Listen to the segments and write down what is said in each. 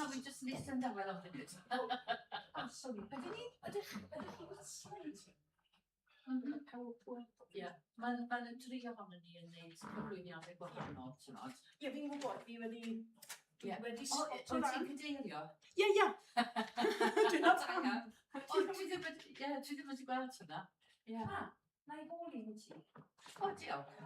So we just listen dawel am funud. Oh, sorry, ydyn ni, ydych, ydych chi wedi slides? PowerPoint? Ie, mae'n ma y tri ohonon ni yn neud cyflwyniadau gwahanol, ti'n Ie, fi'n gwybod, fi wedi, Ie. wedi O, sgotio wyt lan. ti'n cadeirio? Ie, ie. Dyna pam. O, dwi ddim wedi, ie, dwi ddim wedi gweld hwnna. Ie. Ah, na i gôl un i ti. O, diolch.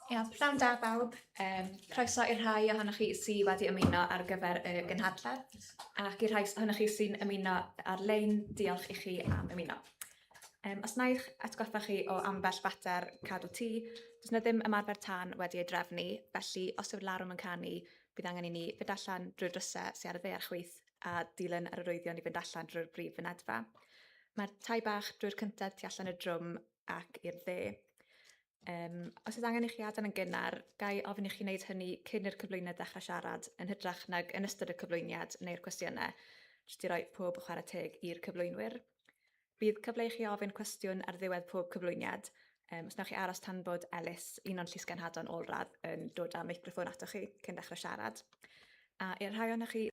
Ia, pnawn da bawb. Croeso i'r rhai ohonoch chi sydd wedi ymuno ar gyfer y gynhadledd, ac i'r rhai ohonoch chi sy'n ymuno ar-lein, diolch i chi am ymuno. Os wna i'ch atgoffa chi o ambell fater cadw tŷ, does 'na ddim ymarfer tân wedi ei drefnu, felly os yw'r larwm yn canu, bydd angen i ni fynd allan drwy'r drysau sy ar y dde a'r chwith a dilyn yr arwyddion i fynd allan drwy'r brif fynedfa. Mae'r tai bach drwy'r cyntedd tu allan y drwm ac i'r dde. Os oes angen i chi adael yn gynnar, ga i ofyn i chi wneud hynny cyn i'r cyflwynydd ddechrau siarad, yn hytrach nag yn ystod y cyflwyniad neu'r cwestiynau, jyst i roi pob chwarae teg i'r cyflwynwyr. Bydd cyfle i chi ofyn cwestiwn ar ddiwedd pob cyflwyniad, os wnewch chi aros tan bod Elis, un o'n llysgenhadon ôl-radd, yn dod â meicroffon atoch chi cyn dechrau siarad. A i'r rhai ohonoch chi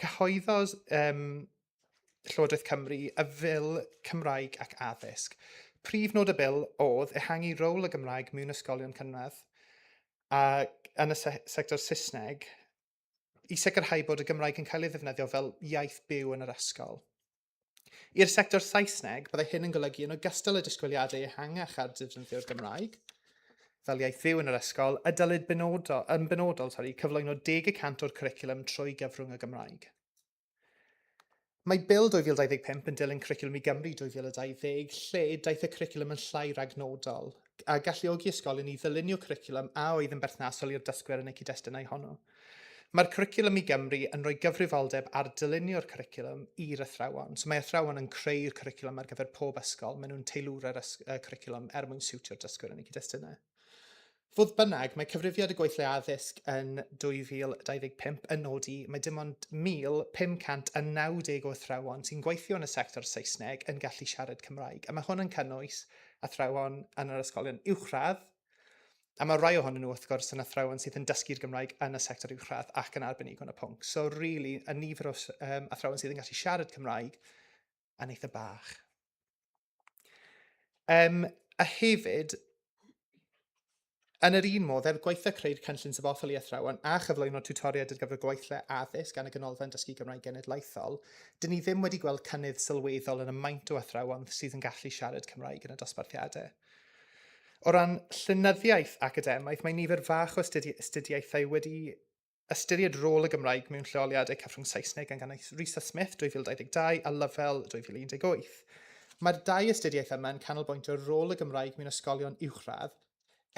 Cyhoeddodd um, Llywodraeth Cymru y Fil Cymraeg ac Addysg. Prif nod y bil oedd ehangu rôl y Gymraeg mewn ysgolion cynradd a yn y se sector Saesneg i sicrhau bod y Gymraeg yn cael ei ddefnyddio fel iaith byw yn yr ysgol. I'r sector Saesneg, byddai hyn yn golygu yn ogystal â disgwyliadau ehangach ar defnyddio'r Gymraeg, fel iaith fyw yn yr ysgol, y dylid benodo, yn benodol sorry, cyflwyno 10 y cant o'r cwricwlwm trwy gyfrwng y Gymraeg. Mae Bil 2025 yn dilyn Cwricwlwm i Gymru 2020, lle daeth y cwricwlwm yn llai ragnodol, a galluogi ysgolion i ddylunio cwricwlwm a oedd yn berthnasol i'r dysgwyr yn eu cyd-destunau honno. Mae'r Cwricwlwm i Gymru yn rhoi gyfrifoldeb ar dylunio'r cwricwlwm i'r athrawon. So mae athrawon yn creu'r cwricwlwm ar gyfer pob ysgol, maen nhw'n teilwra'r cwricwlwm er mwyn siwtio'r dysgwyr yn eu cyd-destunau. Fodd bynnag, mae Cyfrifiad y Gweithle Addysg yn 2025 yn nodi mai dim ond 1,590 o athrawon sy'n gweithio yn y sector Saesneg yn gallu siarad Cymraeg, a mae hwn yn cynnwys athrawon yn yr ysgolion uwchradd, a mae rhai ohonyn nhw wrth gwrs yn athrawon sydd yn dysgu'r Gymraeg yn y sector uwchradd ac yn arbenigo yn y pwnc. So really, y nifer o um, athrawon sydd yn gallu siarad Cymraeg yn eitha bach. Um, a hefyd, yn yr un modd, er gwaetha creu'r cynllun sabothol i athrawon a chyflwyno tiwtoriaid ar gyfer gweithle addysg gan y Ganolfan Dysgu Gymraeg Genedlaethol, dyn ni ddim wedi gweld cynnydd sylweddol yn y maint o athrawon sydd yn gallu siarad Cymraeg yn y dosbarthiadau. O ran llenyddiaeth academaidd, mae nifer fach o astudiaethau wedi Ystyried rôl y Gymraeg mewn lleoliadau cyfrwng Saesneg gan gynnwys Rhys a Smith 2022 a Lovell 2018. Mae'r dau astudiaeth yma yn canolbwyntio ar rôl y Gymraeg mewn ysgolion uwchradd.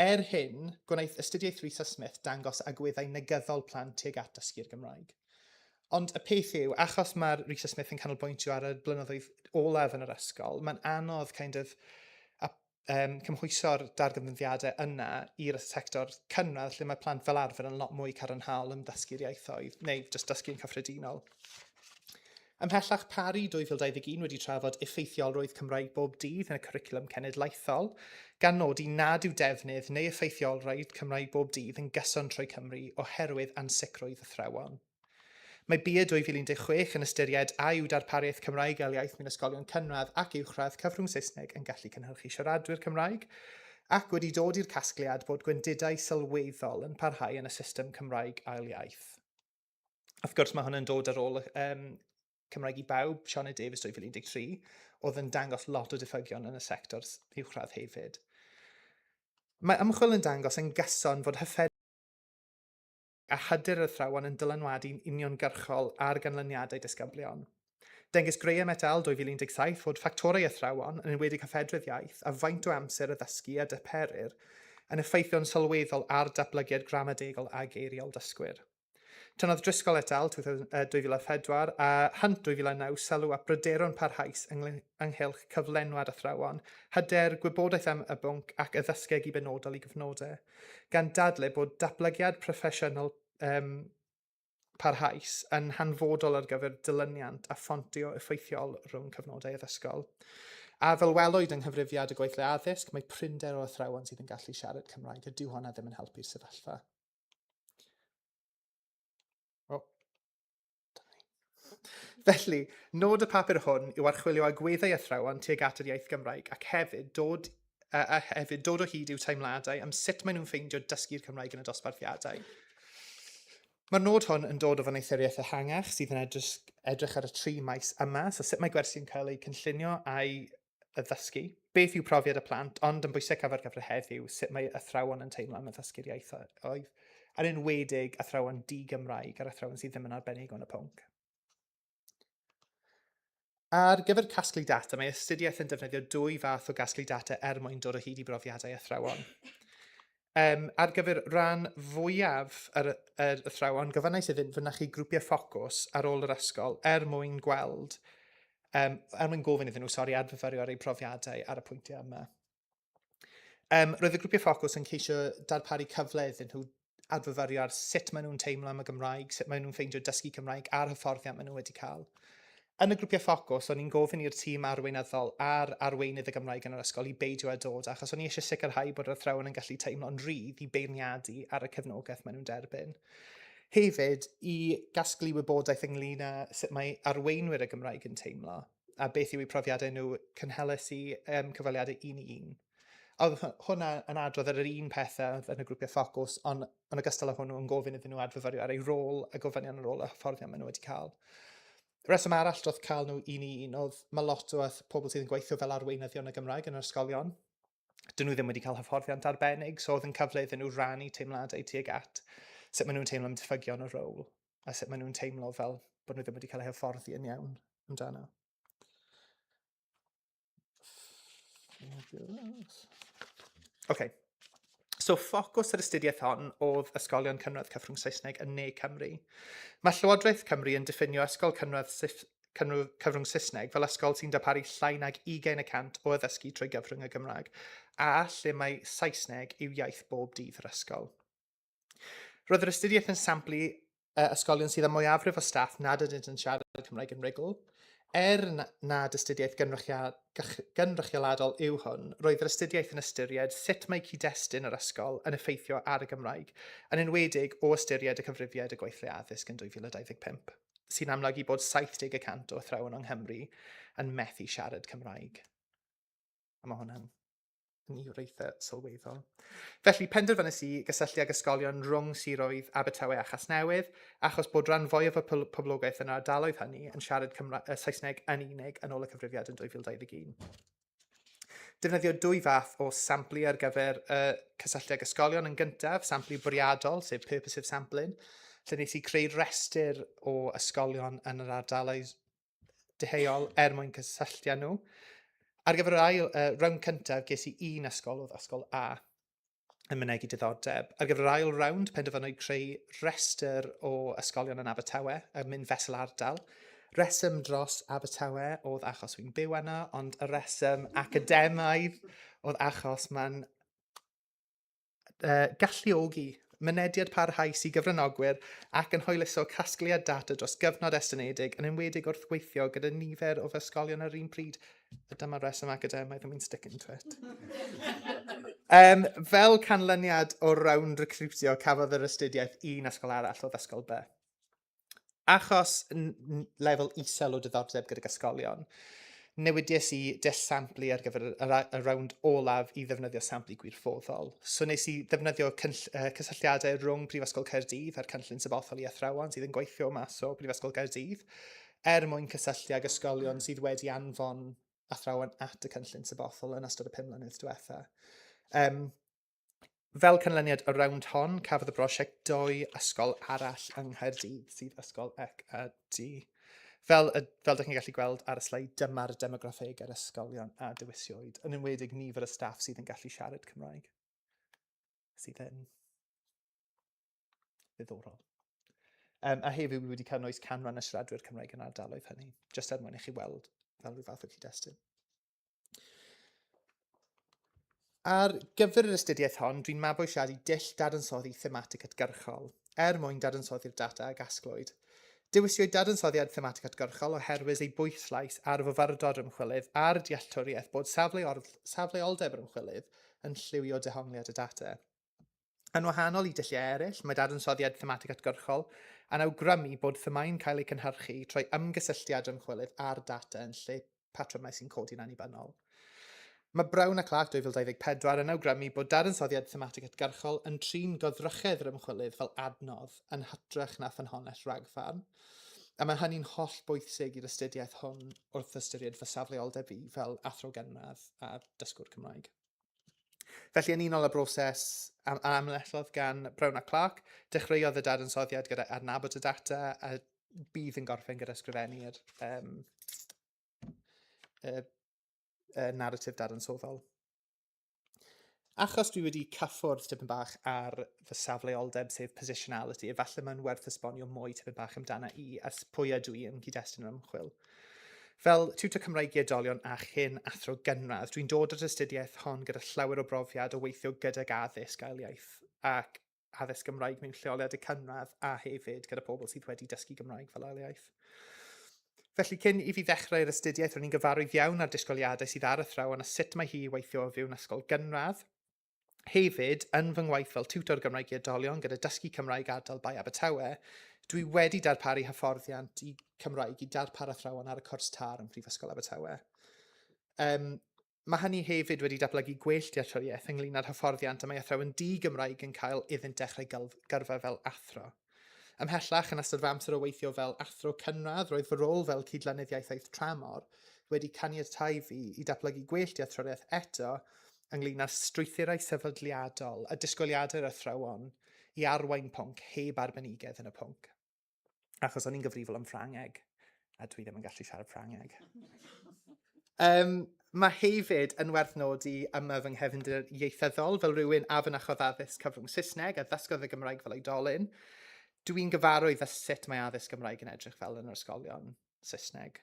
Er hyn, gwnaeth astudiaeth Rhys a Smith dangos agweddau negyddol plant tuag at dysgu'r Gymraeg. Ond y peth yw, achos mae'r Rhys a Smith yn canolbwyntio ar y blynyddoedd olaf yn yr ysgol, mae'n anodd kind of um, cymhwyso'r darganfyddiadau yna i'r sector cynradd lle mae plant fel arfer yn lot mwy cadarnhaol am ddysgu'r ieithoedd, neu jyst dysgu'n cyffredinol. Ymhellach, Parry 2021 wedi trafod effeithiolrwydd Cymraeg bob dydd yn y cwricwlwm cenedlaethol, gan nodi nad yw defnydd neu effeithiolrwydd Cymraeg bob dydd yn gyson trwy Cymru oherwydd ansicrwydd athrawon. Mae BIA 2016 yn ystyried a yw darpariaeth Cymraeg ail iaith mewn ysgolion cynradd ac uwchradd cyfrwng Saesneg yn gallu cynhyrchu siaradwyr Cymraeg, ac wedi dod i'r casgliad bod gwendidau sylweddol yn parhau yn y system Cymraeg ail iaith. Wrth gwrs, mae hwn yn dod ar ôl um, Cymraeg i Bawb, Sioned Davies 2013, oedd yn dangos lot o diffygion yn y sector uwchradd hefyd. Mae ymchwil yn dangos yn gyson fod hyfforddiant a hyder yr athrawon yn dylanwadu'n uniongyrchol ar ganlyniadau disgyblion. Dengys Graham et al. 2017 fod ffactorau athrawon, yn enwedig hyfedredd iaith, a faint o amser addysgu a darperir, yn effeithio'n sylweddol ar datblygiad gramadegol a geiriol dysgwyr. Tynnodd Driscoll et al. 2004 a Hunt 2009 sylw at bryderon parhaus ynghylch cyflenwad athrawon, hyder, gwybodaeth am y bwnc ac addysgeg i benodol i gyfnodau. gan dadlau bod datblygiad proffesiynol um, parhaus yn hanfodol ar gyfer dilyniant a phontio effeithiol rhwng cyfnodau addysgol. A fel welwyd yng nghyfrifiad y gweithle addysg, mae prinder o athrawon sydd yn gallu siarad Cymraeg, a dyw hwnna ddim yn helpu'r sefyllfa. Oh. Felly, nod y papur hwn yw archwilio agweddau athrawon tuag at yr iaith Gymraeg ac hefyd dod, a, a hefyd dod o hyd i'w teimladau am sut maen nhw'n ffeindio dysgu'r Cymraeg yn y dosbarthiadau. Mae'r nod hwn yn dod o fy ehangach sydd yn edrych, edrych ar y tri maes yma, so sut mae gwersi'n cael eu cynllunio a'i addysgu, beth yw profiad y plant, ond yn bwysicaf ar gyfer heddiw, sut mae athrawon yn teimlo am addysgu'r ieithoedd, yn enwedig athrawon di-Gymraeg a'r athrawon sydd ddim yn arbennig yn y pwnc. Ar gyfer casglu data, mae astudiaeth yn defnyddio dwy fath o gasglu data er mwyn dod o hyd i brofiadau athrawon. Um, ar gyfer rhan fwyaf yr, yr athrawon, gofynnais iddynt fynychu grwpiau ffocws ar ôl yr ysgol er mwyn gweld um, er mwyn gofyn iddyn nhw, sori, adfyfyrio ar eu profiadau ar y pwyntiau yma. Um, roedd y grwpiau ffocws yn ceisio darparu cyfle iddyn nhw adfyfyrio ar sut maen nhw'n teimlo am y Gymraeg, sut maen nhw'n ffeindio dysgu Cymraeg a'r hyfforddiant maen nhw wedi cael. Yn y grwpiau ffocws, o'n i'n gofyn i'r tîm arweinyddol a'r arweinydd y Gymraeg yn yr ysgol i beidio â dod, achos o'n i eisiau sicrhau bod yr athrawon yn gallu teimlo'n rhydd i beirniadu ar y cefnogaeth maen nhw'n derbyn. Hefyd, i gasglu wybodaeth ynglyn â sut mae arweinwyr y Gymraeg yn teimlo a beth yw eu profiadau nhw, cynheles i um, cyfweliadau un i un. A oedd hwnna yn adrodd ar yr un pethau oedd yn y grwpiau ffocws, ond yn ogystal â hwnnw yn gofyn iddyn nhw adfyfyrio ar eu rôl a gofynion ar ôl y hyfforddiant maen nhw wedi cael. Rheswm arall dros cael nhw un i un oedd mae lot o pobl sydd yn gweithio fel arweinyddion y Gymraeg yn yr ysgolion, dyn nhw ddim wedi cael hyfforddiant arbennig, so oedd yn cyfle iddyn nhw rannu teimladau tuag at sut maen nhw'n teimlo am diffygion y rôl a sut maen nhw'n teimlo fel bod nhw ddim wedi cael eu hyfforddi yn iawn amdano. OK. So ffocws yr astudiaeth hon oedd ysgolion cynradd cyfrwng Saesneg yn Ne Cymru. Mae Llywodraeth Cymru yn diffinio ysgol cynradd cyfrwng Saesneg fel ysgol sy'n darparu llai nag 20 y cant o addysgu trwy gyfrwng y Gymraeg, a lle mae Saesneg yw iaith bob dydd yr ysgol. Roedd yr astudiaeth yn samplu ysgolion sydd â mwyafrif o staff nad ydynt yn siarad Cymraeg yn rhugl. Er nad astudiaeth gynrychioladol yw hwn, roedd yr astudiaeth yn ystyried sut mae cyd-destun yr ysgol yn effeithio ar y Gymraeg, yn enwedig o ystyried y cyfrifiad y gweithlu addysg yn 2025, sy'n amlygu bod 70 y cant o athrawon yng Nghymru yn methu siarad Cymraeg. A mae hwnna'n nifer eitha sylweddol. Felly, penderfynais i gysylltu ag ysgolion rhwng siroedd Abertawe a Chasnewydd, achos bod rhan fwyaf o poblogaeth yn yr ardaloedd hynny yn siarad Cymra Saesneg yn unig yn ôl y cyfrifiad yn 2021. Defnyddio dwy fath o samplu ar gyfer y cysylltu ag ysgolion yn gyntaf, samplu bwriadol, sef purposive sampling, lle nes i creu rhestr o ysgolion yn yr ardaloedd deheuol er mwyn cysylltu â nhw. Ar gyfer yr ail uh, rownd cyntaf, ges i un ysgol, oedd ysgol A, yn mynegi diddordeb. Ar gyfer yr ail rownd, penderfynwyd creu rhestr o ysgolion yn Abertawe, a mynd fesul ardal. Reswm dros Abertawe oedd achos fi'n byw yna, ond y reswm academaidd oedd achos mae'n uh, galluogi mynediad parhaus i gyfranogwyr ac yn hwyluso casgliad data dros gyfnod estynedig, yn enwedig wrth weithio gyda nifer o ysgolion ar yr un pryd. A dyma reswm academaidd, I mean sticking to it. um, fel canlyniad o rownd recrwtio, cafodd yr astudiaeth un ysgol arall oedd Ysgol B. Achos lefel isel o diddordeb gydag ysgolion, newidiais i dull samplu ar gyfer y, y, y rownd olaf i ddefnyddio samplu gwirfoddol. So nes i ddefnyddio cysylltiadau rhwng Prifysgol Caerdydd a'r cynllun sabothol i athrawon sydd yn gweithio mas o Brifysgol Gaerdydd er mwyn cysylltu ag ysgolion sydd wedi anfon athrawon at y cynllun sabothol yn ystod y 5 mlynedd diwetha. Um, Fel canlyniad y rownd hon, cafodd y brosiect dou ysgol arall yng Nghaerdydd, sydd Ysgol Ec a D. Fel, y, fel dych chi'n gallu gweld ar y sleid, dyma'r demograffeg yr ysgolion a dewisiwyd, yn enwedig nifer y staff sydd yn gallu siarad Cymraeg, sydd yn ddiddorol. Um, a hefyd, wi wedi cynnwys canran y siaradwyr Cymraeg yn ardaloedd hynny, jyst er mwyn i chi weld fel rhyw fath o cyd-destun. Ar gyfer yr astudiaeth hon, dwi'n mabwysiadu dull dadansoddi thematig atgyrchol, er mwyn dadansoddi'r data a gasglwyd. Dewiswyd dadansoddiad thematig atgyrchol oherwydd ei bwyslais ar fyfyrdod yr ymchwilydd a'r dealltwriaeth bod safleoldeb yr ymchwilydd yn lliwio dehongliad y data. Yn wahanol i dulliau eraill, mae dadansoddiad thematig atgyrchol yn awgrymu bod themâu'n cael eu cynhyrchu trwy ymgysylltiad yr ymchwilydd â'r data yn lle patrymau sy'n codi'n annibynnol. Mae Brown a Clark 2024 yn awgrymu bod dadansoddiad thematig atgyrchol yn trin goddrychedd yr ymchwilydd fel adnodd yn hytrach na ffynhonnell ragfarn, a mae hynny'n hollbwysig i'r astudiaeth hwn wrth ystyried fy safleoldeb fi fel athro gynradd a dysgwr Cymraeg. Felly, yn unol â broses a amlinellodd gan Brown a Clark, dechreuodd y dadansoddiad gyda adnabod y data a bydd yn gorffen gyda ysgrifennu'r um, y, y narratif dadansoddol. Achos dwi wedi cyffwrdd tipyn bach ar fy safleoldeb, sef positionality, efallai mae'n werth esbonio mwy tipyn bach amdana i a pwy ydw i yn cyd-destun yr ymchwil. Fel tiwtor Cymraeg i oedolion a chyn athro gynradd, dwi'n dod at astudiaeth hon gyda llawer o brofiad o weithio gydag addysg ail iaith ac addysg Gymraeg mewn lleoliadau cynradd a hefyd gyda pobl sydd wedi dysgu Gymraeg fel ail iaith. Felly cyn i fi ddechrau'r astudiaeth, ro'n i'n gyfarwydd iawn â'r disgwyliadau sydd ar athrawon a sut mae hi i weithio o fewn ysgol gynradd. Hefyd, yn fy ngwaith fel tiwtor Gymraeg i Oedolion gyda Dysgu Cymraeg Ardal Bae Abertawe, dwi wedi darparu hyfforddiant i Cymraeg i darpar athrawon ar y cwrs TAR ym Mhrifysgol Abertawe. Um, mae hynny hefyd wedi datblygu gwell dealltwriaeth ynglyn â'r hyfforddiant y mae athrawon di-Gymraeg yn cael iddynt dechrau gyrfa fel athro. Ymhellach, yn ystod fy amser o weithio fel athro cynradd, roedd fy rôl fel cydlynydd ieithoedd tramor wedi caniatáu fi i datblygu gwell dealltwriaeth eto ynglyn â strwythurau sefydliadol a disgwyliadau'r athrawon i arwain pwnc heb arbenigedd yn y pwnc. Achos o'n i'n gyfrifol am Ffrangeg, a dwi ddim yn gallu siarad Ffrangeg. Um, mae hefyd yn werth nodi yma fy nghefndir ieithyddol fel rhywun a fynychodd addysg cyfrwng Saesneg a ddysgodd y Gymraeg fel oedolyn. Dwi'n gyfarwydd â sut mae addysg Gymraeg yn edrych fel yn yr ysgolion Saesneg.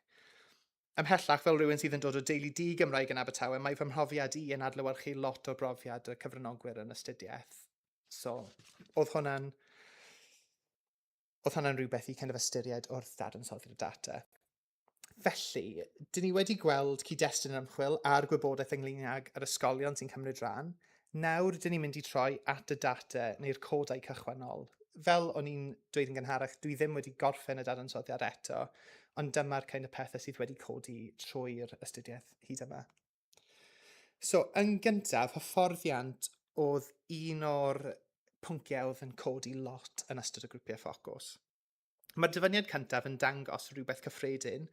Ymhellach, fel rhywun sydd yn dod o deulu di-Gymraeg yn Abertawe, mae fy mhrofiad i yn adlewyrchu lot o brofiad y cyfranogwyr yn astudiaeth. So, oedd hwnna'n oedd hwnna'n rhywbeth i kind of ystyried wrth ddadansoddi'r data. Felly, dyn ni wedi gweld cyd-destun yr ymchwil a'r gwybodaeth ynglyn ag yr ysgolion sy'n cymryd rhan. Nawr, dyn ni'n mynd i troi at y data neu'r codau cychwynnol. Fel o'n i'n dweud yn gynharach, dwi ddim wedi gorffen y dadansoddiad eto, ond dyma'r kind of pethau sydd wedi codi trwy'r astudiaeth hyd yma. So, yn gyntaf, hyfforddiant oedd un o'r pynciau oedd yn codi lot yn ystod y grwpiau ffocws. Mae'r dyfyniad cyntaf yn dangos rhywbeth cyffredin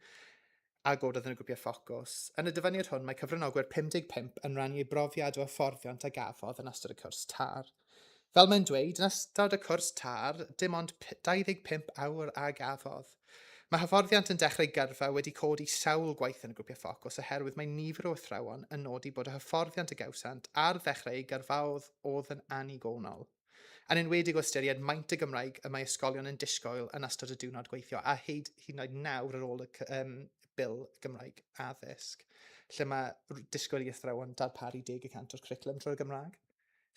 a gododd yn y grwpiau ffocws. Yn y dyfyniad hwn, mae cyfranogwyr 55 yn rhannu ei brofiad o hyfforddiant a gafodd yn ystod y cwrs TAR. Fel mae'n dweud, yn ystod y cwrs TAR, dim ond 25 awr a gafodd. Mae hyfforddiant yn dechrau gyrfa wedi codi sawl gwaith yn y grwpiau ffocws oherwydd mae nifer o athrawon yn nodi bod y hyfforddiant a gawsant ar ddechrau eu gyrfaodd oedd yn annigonol. Yn enwedig o ystyried maint y Gymraeg y mae ysgolion yn disgwyl yn ystod y diwrnod gweithio, a hyd, hyd yn oed nawr ar ôl y um, Bil Gymraeg Addysg, lle mae disgwyl i athrawon darparu 10% o'r cwricwlwm trwy'r Gymraeg,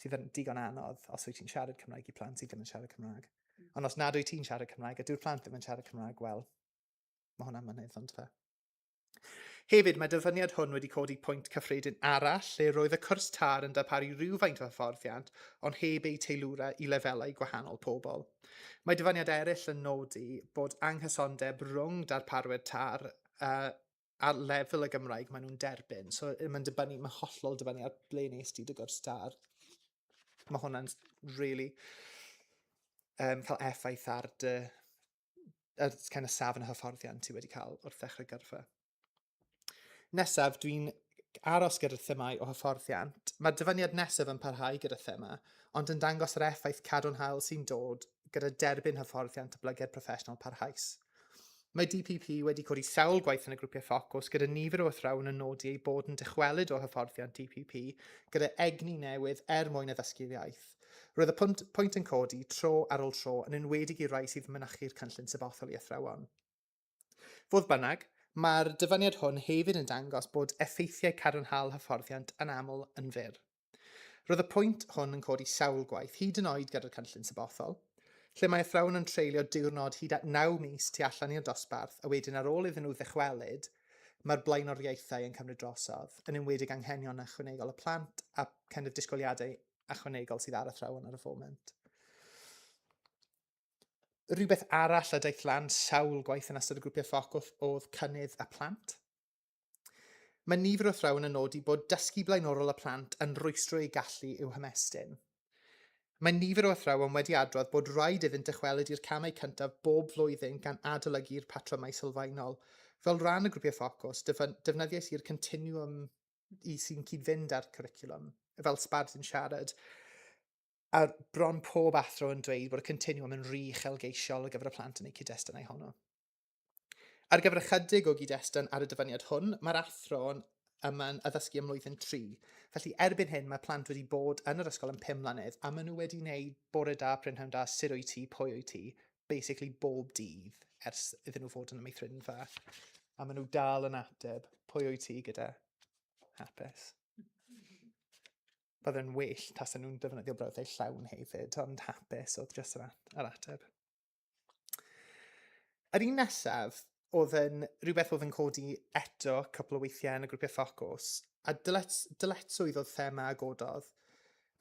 sydd yn digon anodd os wyt ti'n siarad Cymraeg i plant sydd ddim yn siarad Cymraeg. Ond os nad wyt ti'n siarad Cymraeg a dyw'r plant ddim yn siarad Cymraeg, wel, mae hwnna'n mynydd ond fe. Hefyd, mae dyfyniad hwn wedi codi pwynt cyffredin arall lle roedd y cwrs TAR yn darparu rhywfaint o hyfforddiant ond heb eu teilwra i lefelau gwahanol pobl. Mae dyfyniad eraill yn nodi bod anghysondeb rhwng darparwyr TAR uh, a lefel y Gymraeg maen nhw'n derbyn. So mae'n dibynnu, mae'n hollol dibynnu ar ble nes ti dy gwrs TAR. Mae hwnna'n really um, cael effaith ar dy y kind of safon y hyfforddiant ti wedi cael wrth ddechrau gyrfa. Nesaf, dwi'n aros gyda'r themau o hyfforddiant. Mae'r dyfyniad nesaf yn parhau gyda thema, ond yn dangos yr effaith cadarnhaol sy'n dod gyda derbyn hyfforddiant datblygiad proffesiynol parhaus. Mae DPP wedi codi sawl gwaith yn y grwpiau ffocws gyda nifer o athrawon yn nodi eu bod yn dychwelyd o hyfforddiant DPP gyda egni newydd er mwyn addysgu'r iaith. Roedd y pwynt, pwynt yn codi tro ar ôl tro, yn enwedig i rai sydd yn mynychu'r cynllun sabothol i athrawon. Fodd bynnag, mae'r dyfyniad hwn hefyd yn dangos bod effeithiau cadarnhaol hyfforddiant yn aml yn fyr. Roedd y pwynt hwn yn codi sawl gwaith, hyd yn oed gyda'r cynllun sabothol, lle mae athrawon yn treulio diwrnod hyd at 9 mis tu allan i'r dosbarth a wedyn ar ôl iddyn nhw ddychwelyd, mae'r blaenoriaethau yn cymryd drosodd, yn enwedig anghenion ychwanegol y plant a kind of disgwyliadau ychwanegol sydd ar athrawon ar y foment. Rhywbeth arall a daeth lan sawl gwaith yn ystod y grwpiau ffocws oedd cynnydd y plant. Mae nifer o athrawon yn nodi bod dysgu blaenorol y plant yn rwystro eu gallu i'w hymestyn. Mae nifer o athrawon wedi adrodd bod rhaid iddynt dychwelyd i'r camau cyntaf bob flwyddyn gan adolygu'r patrymau sylfaenol. Fel rhan o grwpiau ffocws, defnyddiais i'r continuum i sy'n cyd-fynd â'r cwricwlwm, fel sbardun siarad. A bron pob athro yn dweud bod y continuum yn rhy uchelgeisiol ar gyfer y plant yn eu cyd-destunau honno. Ar gyfer ychydig o gyd-destun ar y dyfyniad hwn, mae'r athro yma'n addysgu ym mlwyddyn 3. Felly erbyn hyn mae plant wedi bod yn yr ysgol am 5 mlynedd a maen nhw wedi gwneud bore da, prynhawn da, sut wyt ti, pwy wyt ti, basically bob dydd ers iddyn nhw fod yn y meithrinfa. A maen nhw dal yn ateb pwy wyt ti gyda hapus. Byddai'n well tasen nhw'n defnyddio brawddau llawn hefyd, ond hapus oedd jyst yr, yr ateb. Yr un nesaf oedd yn rhywbeth oedd yn codi eto cwpl o weithiau yn y grwpiau ffocws, a dyletswydd oedd thema a gododd.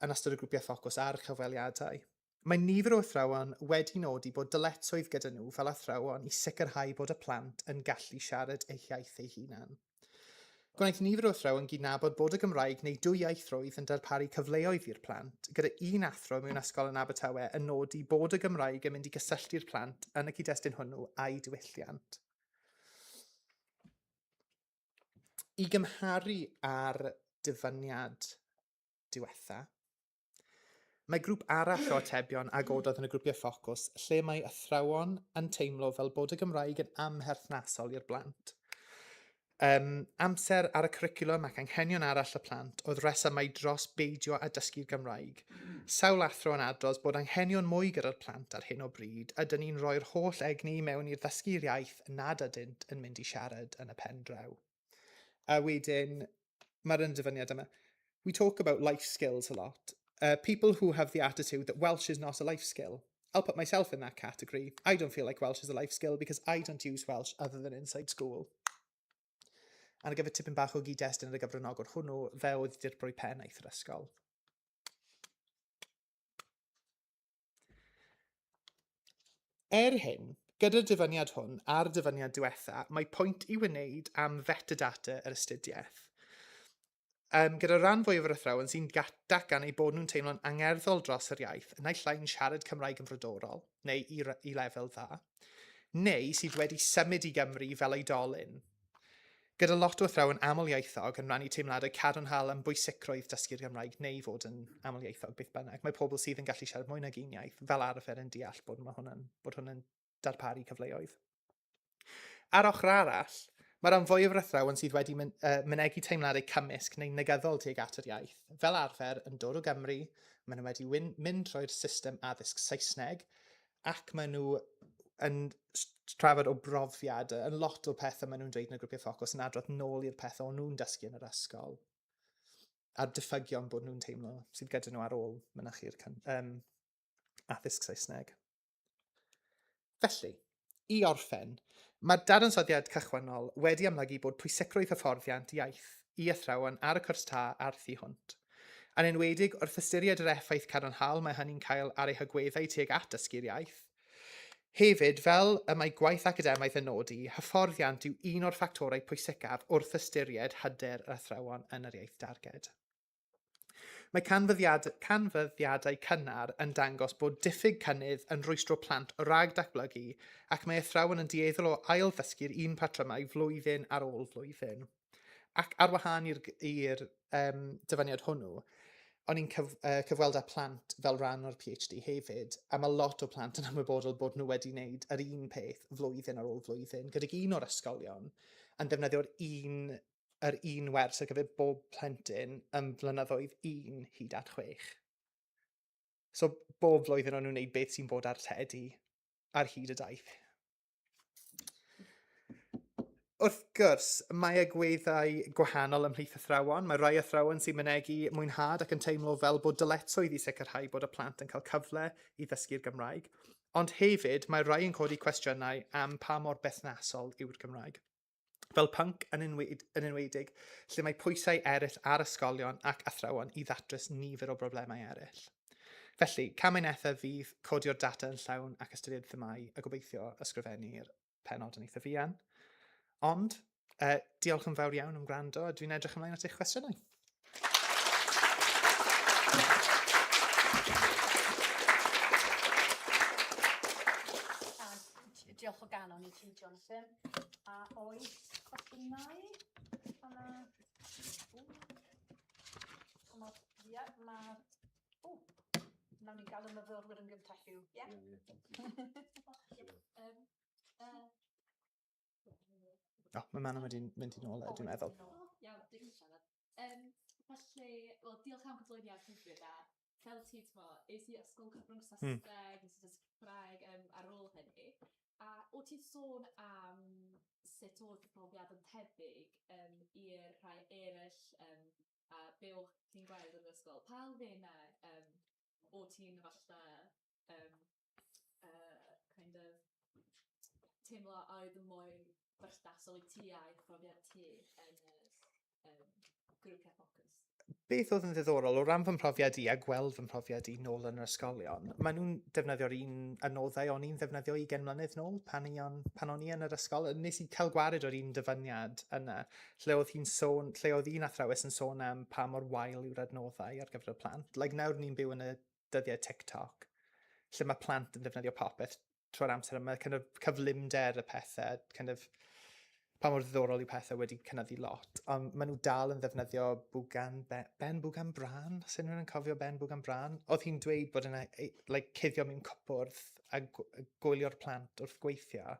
yn ystod y grwpiau ffocws a'r cyfweliadau. Mae nifer o athrawon wedi nodi bod dyletswydd gyda nhw fel athrawon i sicrhau bod y plant yn gallu siarad eu hiaith eu hunan. Gwnaeth nifer o athrawon gydnabod bod y Gymraeg neu dwyieithrwydd yn darparu cyfleoedd i'r plant, gyda un athro mewn ysgol yn Abertawe yn nodi bod y Gymraeg yn mynd i gysylltu'r plant yn y cyd-destun hwnnw a'u diwylliant. I gymharu â'r dyfyniad diwetha, mae grŵp arall o atebion a gododd yn y grwpiau ffocws lle mae athrawon yn teimlo fel bod y Gymraeg yn amherthnasol i'r blant. Um, amser ar y cwricwlwm ac anghenion arall y plant oedd resymau dros beidio â dysgu'r Gymraeg. Sawl athro yn adrodd bod anghenion mwy gyda'r plant ar hyn o bryd, a dyn ni'n rhoi'r holl egni mewn i'r ddysgu'r iaith nad ydynt yn mynd i siarad yn y pen draw. A wedyn, mae'r un dyfyniad yma. We talk about life skills a lot. People who have the attitude that Welsh is not a life skill. I'll put myself in that category. I don't feel like Welsh is a life skill because I don't use Welsh other than inside school. A ar gyfer tipyn bach o gyd-destun ar y gyfranogwr hwnnw, fe oedd dirprwy pennaeth yr ysgol. Er hyn, gyda'r dyfyniad hwn a'r dyfyniad diwetha, mae pwynt i wneud am fetadata yr astudiaeth. Um, gyda rhan fwyaf o'r athrawon sy'n datgan eu bod nhw'n teimlo'n angerddol dros yr iaith, naill ai'n siarad Cymraeg yn frodorol, neu i, i lefel dda, neu sydd wedi symud i Gymru fel oedolyn. Gyda lot o athrawon amlieithog yn rhannu teimladau cadarnhaol am bwysigrwydd dysgu'r Gymraeg neu fod yn amlieithog beth bynnag, mae pobl sydd yn gallu siarad mwy nag un iaith fel arfer yn deall bod, mae hwnna'n, bod hwnna'n darparu cyfleoedd. Ar ochr arall, mae rhan fwyaf o'r athrawon sydd wedi mynegi teimladau cymysg neu negyddol tuag at yr iaith, fel arfer yn dod o Gymru, maen nhw wedi mynd trwy'r system addysg Saesneg, ac maen nhw yn trafod o brofiad, yn lot o pethau maen nhw'n dweud yn y grwpiau ffocws yn adrodd nôl i'r pethau o'n nhw'n dysgu yn yr ysgol, a'r diffygion bod nhw'n teimlo sydd gyda nhw ar ôl mynychu'r um, addysg Saesneg. Felly, i orffen, mae'r dadansoddiad cychwynnol wedi amlygu bod pwysigrwydd hyfforddiant iaith i athrawon ar y cwrs ta a'r thu hwnt. Yn enwedig wrth ystyried yr effaith cadarnhaol mae hynny'n cael ar eu hagweddau tuag at dysgu'r iaith. Hefyd, fel y mae gwaith academaidd yn nodi, hyfforddiant yw un o'r ffactorau pwysicaf wrth ystyried hyder yr athrawon yn yr iaith darged. Mae canfyddiad, canfyddiadau cynnar yn dangos bod diffyg cynnydd yn rhwystro plant rhag datblygu ac mae athrawon yn dueddol o ail-ddysgu'r un patrymau flwyddyn ar ôl flwyddyn. Ac ar wahân i'r i'r um, dyfyniad hwnnw, o'n i'n cyf, cyfweld â plant fel rhan o'r PhD hefyd, a mae lot o plant yn ymwybodol bod nhw wedi wneud yr un peth flwyddyn ar ôl flwyddyn, gydag un o'r ysgolion yn defnyddio'r un, yr un wers ar gyfer bob plentyn yn flynyddoedd 1 hyd at 6. So bob flwyddyn o'n nhw'n gwneud beth sy'n bod ar tedi ar hyd y daith. Wrth gwrs, mae agweddau gwahanol ymhlith athrawon. Mae rhai athrawon sy'n mynegi mwynhad ac yn teimlo fel bod dyletswydd i sicrhau bod y plant yn cael cyfle i ddysgu'r Gymraeg. Ond hefyd, mae rhai yn codi cwestiynau am pa mor berthnasol yw'r Gymraeg. Fel pwnc yn, enwed, yn enwedig, lle mae pwysau eraill ar ysgolion ac athrawon i ddatrys nifer o broblemau eraill. Felly, camau nesaf fydd codio'r data yn llawn ac ystyried themâu a gobeithio ysgrifennu'r pennod yn eitha fuan. Ond, diolch yn fawr iawn am gwrando a dwi'n edrych ymlaen at eich cwestiynau. Diolch o galon i ti, Jonathan. A oes cwestiynau? Ie, mae'r... O, nawn ni gael y myfyrwyr yn gyntaf, Hugh. Ie? O, mae Manon wedi mynd i nôl e, dwi'n meddwl. Iawn, dwi'n siarad. Um, felly, wel, diolch am gyflwyniad hyfryd a fel ti, t'mo, es i ysgol cyfrwng Saesneg, mm. nes i dysgu Cymraeg um, ar ôl hynny. A o ti'n sôn am sut oedd y profiad yn tebyg um, i'r rhai eraill um, a be o'ch ti'n gweld yn yr ysgol, pa elfennau um, o ti'n falle um, kind of teimlo a oedd yn mwy berthnasol i ti a'i profiad ti yn yr um, grwpiau ffocws? Beth oedd yn ddiddorol o ran fy mhrofiad i a gweld fy mhrofiad i nôl yn yr ysgolion, maen nhw'n defnyddio'r un adnoddau o'n i'n ddefnyddio 20 mlynedd nôl pan, i on, pan o'n i yn yr ysgol. Nes i cael gwared o'r un dyfyniad yna, lle oedd hi'n sôn, lle oedd un athrawes yn sôn am pa mor wael yw'r adnoddau ar gyfer y plant. Like nawr ni'n byw yn y dyddiau TikTok, lle mae plant yn defnyddio popeth trwy'r amser, a mae kind of cyflymder y pethau, kind of, pa mor ddiddorol yw pethau wedi cynyddu lot. Ond maen nhw dal yn ddefnyddio Bwgan, Ben Bwgan Bran, os unrhyw un yn cofio Ben Bwgan Bran? Oedd hi'n dweud bod yna like, cuddio mewn cwpwrdd a gwylio'r plant wrth gweithio.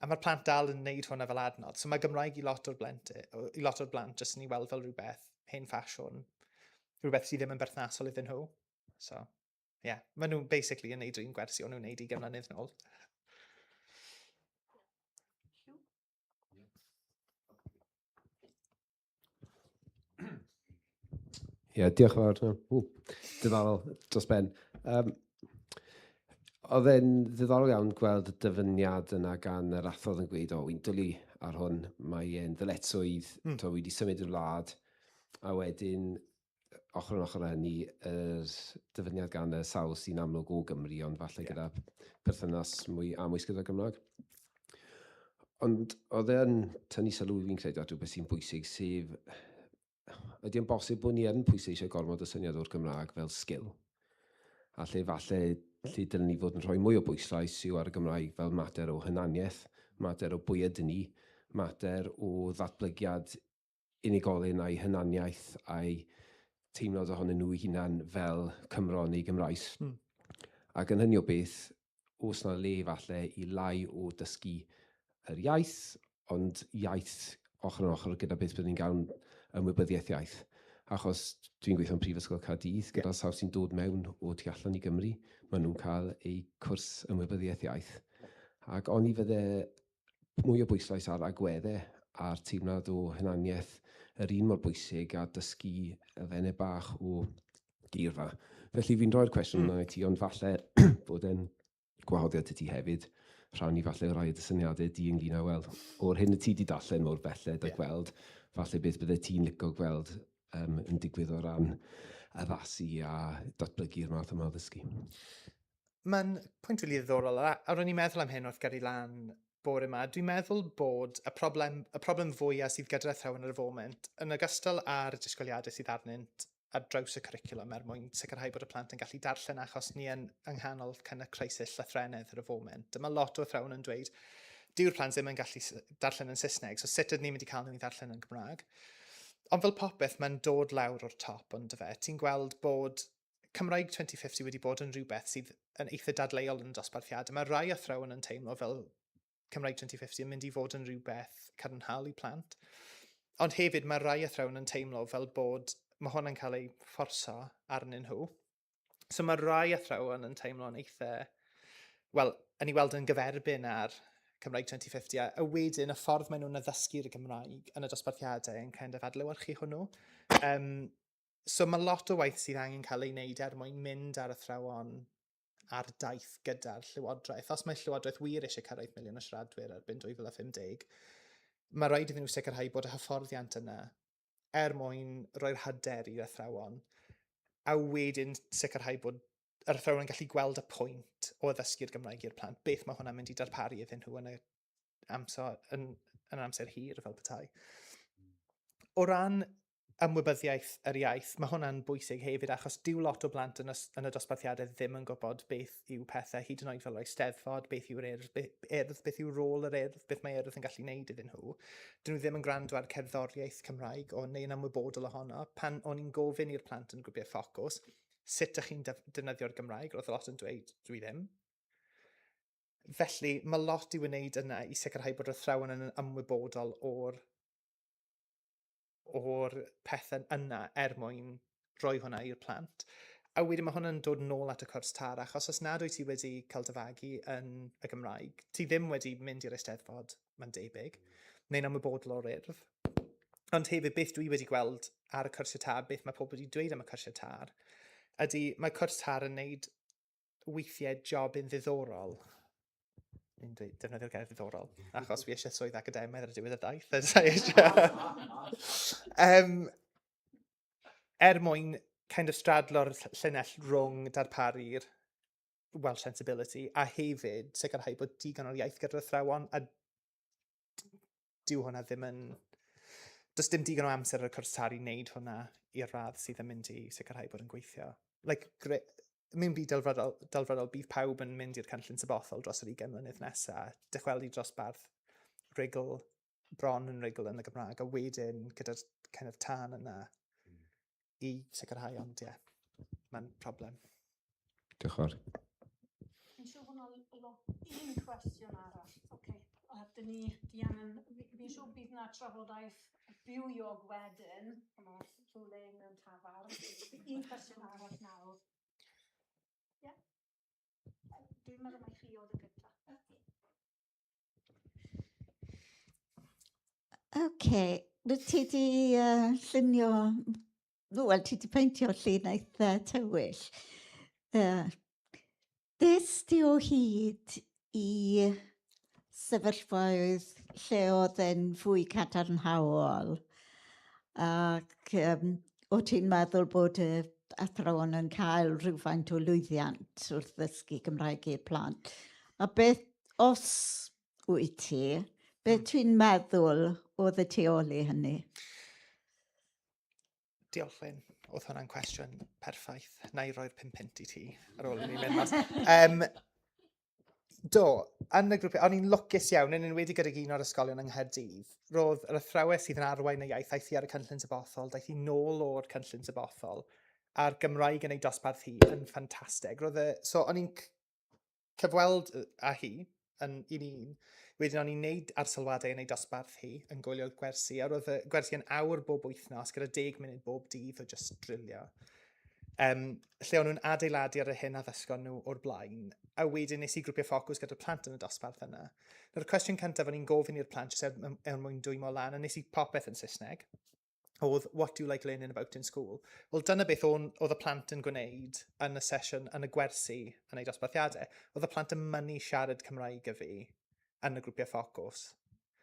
A mae'r plant dal yn neud hwnna fel adnodd. So mae Gymraeg i lot o'r blentyn, i lot o'r blant jyst yn ei weld fel rhywbeth hen ffasiwn, rhywbeth sydd ddim yn berthnasol iddyn nhw. So, ie, yeah. maen nhw basically yn neud yr un gwersi o'n nhw'n neud i mlynedd nôl. Ie, yeah, diolch yn fawr. Ww, diddorol dros ben. Oedd e'n ddiddorol iawn gweld y dyfyniad yna gan yr athro oedd yn gweud, o, wy'n dwlu ar hwn, mae e'n ddyletswydd, to, wi wedi symud i'r wlad, a wedyn, ochr yn ochr â hynny, yr dyfyniad gan y sawl sy'n amlwg o Gymru, ond falle gyda perthynas mwy amwys gyda'r Gymraeg. Ond oedd e'n tynnu sylw fi'n credu at rhywbeth sy'n bwysig, sef ydy e'n bosib bod ni yn pwysleisio gormod y syniad o'r Gymraeg fel sgil? A lle falle lle dylen ni fod yn rhoi mwy o bwyslais yw ar y Gymraeg fel mater o hunaniaeth, mater o bwy ydyn ni, mater o ddatblygiad unigolyn a'i hunaniaeth a'i teimlad ohonyn nhw eu hunan fel Cymro neu Gymraes. Ac yn hynny o beth, oes 'na le falle i lai o dysgu yr iaith, ond iaith ochr yn ochr gyda beth byddwn ni'n galw'n ymwybyddiaeth iaith. Achos dwi'n gweithio yn Prifysgol Caerdydd gyda sawl sy'n dod mewn o tu allan i Gymru, maen nhw'n cael eu cwrs ymwybyddiaeth iaith. Ac oni fydde mwy o bwyslais ar agweddau a'r teimlad o hunaniaeth yr un mor bwysig a dysgu elfennau bach o geirfa. Felly fi'n rhoi'r cwestiwn yna i ti, ond falle bod e'n gwahoddiad i ti hefyd rhannu falle rai o dy syniadau di ynglyn â, wel, o'r hyn y ti di darllen mor belled a gweld, falle beth bydde ti'n licio gweld yn digwydd o ran addasu a datblygu'r math yma o ddysgu. Mae'n pwynt rili ddiddorol, a ro'n i'n meddwl am hyn wrth gyrru lan bore yma. Dwi'n meddwl bod y problem, y problem fwyaf sydd gyda'r athrawon ar y foment, yn ogystal â'r disgwyliadau sydd arnynt ar draws y cwricwlwm er mwyn sicrhau bod y plant yn gallu darllen achos ni yn yng nghanol kind of crisis llythrennedd ar y foment. Mae lot o athrawon yn dweud, dyw'r plant ddim yn gallu darllen yn Saesneg, so sut ydyn ni'n mynd i cael nhw i ddarllen yn Gymraeg? Ond fel popeth, mae'n dod lawr o'r top, ond fe. Ti'n gweld bod Cymraeg 2050 wedi bod yn rhywbeth sydd yn eitha dadleuol yn y dosbarthiadau. Mae rai athrawon yn teimlo fel Cymraeg 2050 yn mynd i fod yn rhywbeth cadarnhaol i plant. Ond hefyd mae rai athrawon yn teimlo fel bod mae hwn yn cael ei fforso arnyn nhw. So mae rai athrawon yn teimlo'n eitha, wel, yn ei weld yn gyferbyn ar Cymraeg 2050, a wedyn y ffordd maen nhw'n addysgu'r Gymraeg yn y dosbarthiadau yn kind of adlewyrchu hwnnw. So mae lot o waith sydd angen cael ei wneud er mwyn mynd ar athrawon ar daith gyda'r Llywodraeth. Os mae Llywodraeth wir eisiau cyrraedd miliwn o siaradwyr erbyn 2050, mae rhaid iddyn nhw sicrhau bod y hyfforddiant yna er mwyn rhoi'r hyder i'r athrawon, a wedyn sicrhau bod yr athrawon yn gallu gweld y pwynt o addysgu'r Gymraeg i'r plant, beth mae hwnna'n mynd i darparu iddyn nhw yn y amser, yn yr amser hir fel petai. O ran ymwybyddiaeth yr iaith, mae hwnna'n bwysig hefyd achos dyw lot o blant yn y dosbarthiadau ddim yn gwybod beth yw pethau, hyd yn oed fel Eisteddfod, beth yw'r urdd, urdd, beth yw rôl yr urdd, beth mae urdd yn gallu wneud iddyn nhw. Dyn nhw ddim yn gwrando ar cerddoriaeth Cymraeg o, neu'n ymwybodol ohono. Pan o'n i'n gofyn i'r plant yn grwpiau ffocws, sut ydych chi'n defnyddio'r Gymraeg, roedd lot yn dweud, dwi ddim. Felly, mae lot i'w wneud yna i sicrhau bod yr athrawon yn ymwybodol o'r pethau yna er mwyn rhoi hwnna i'r plant. A wedyn mae hwnna'n dod nôl at y cwrs tar, achos os nad wyt ti wedi cael dy fagu yn y Gymraeg, ti ddim wedi mynd i'r Eisteddfod, mae'n debyg, neu'n ymwybodol o'r urdd. Ond hefyd, beth dwi wedi gweld ar y cwrsiau tar, beth mae pobl wedi dweud am y cwrsiau tar, ydy mae cwrs tar yn neud weithiau job yn ddiddorol. Ni'n dweud, defnyddio'r gair ddiddorol, achos fi eisiau swydd academaidd ar y diwedd y daith. Um, Er mwyn kind of stradlo'r llinell rhwng darparu'r Welsh sensibility a hefyd sicrhau bod digon o'r iaith gyda'r athrawon a dyw hwnna ddim yn... Does dim digon o amser ar y cwrs tar i wneud hwnna i'r radd sydd yn mynd i sicrhau bod yn gweithio. Like, mewn byd delfrydol, delfrydol, bydd pawb yn mynd i'r cynllun sabothol dros yr 20 mlynedd nesaf, dychwelyd i dosbarth rhugl, bron yn rhugl yn y Gymraeg, a wedyn gyda'r kind of tân yna i sicrhau, ond ie, yeah, mae'n problem. Diolch yn fawr. Fi'n siŵr bod 'na lot, un cwestiwn arall. Oce, a dyn ni di angen, fi'n siŵr bydd 'na trafodaeth bywiog wedyn, yma rhywle mewn tafarn. Un cwestiwn arall nawr. Ie? Dwi'n meddwl mai chi oedd y gyntaf. Oce, wyt ti 'di uh, llunio, wel, ti 'di peintio llun eitha tywyll. Uh, des di o hyd i sefyllfaoedd lle oedd e'n fwy cadarnhaol ac um, o ti'n meddwl bod y athrawon yn cael rhywfaint o lwyddiant wrth ddysgu Cymraeg i'r plant. A beth os wyt ti, beth hmm. ti'n meddwl oedd y tu ôl i hynny? Diolch, Lynn. Oedd hwnna'n cwestiwn perffaith. Na i roi'r 5 punt i ti ar ôl i ni mynd mas. Um, do, yn y grwpiau, o'n i'n lwcus iawn, yn enwedig gydag un o'r ysgolion yng Nghaerdydd. Roedd yr athrawes sydd yn arwain y iaith, aeth hi ar y cynllun sabothol, daeth hi nôl o'r cynllun sabothol, a'r Gymraeg yn ei dosbarth hi yn ffantastig. Roedd y, so o'n i'n cyfweld â hi yn un i un. Wedyn o'n i'n neud arsylwadau yn ei dosbarth hi yn gwylio'r gwersi, a roedd y gwersi yn awr bob wythnos gyda deg munud bob dydd o just drilio. Um, lle o'n nhw'n adeiladu ar yr hyn a ddysgon nhw o'r blaen. A wedyn nes i grwpiau ffocws gyda'r plant yn y dosbarth yna. Nawr, y cwestiwn cyntaf o'n i'n gofyn i'r plant jyst er, er mwyn dwymo lan, a nes i popeth yn Saesneg oedd what do you like learning about in school? Wel, dyna beth o'n, oedd y plant yn gwneud yn y sesiwn, yn y gwersi, yn eu dosbarthiadau. Oedd y plant yn mynnu siarad Cymraeg y fi yn y grwpiau ffocws.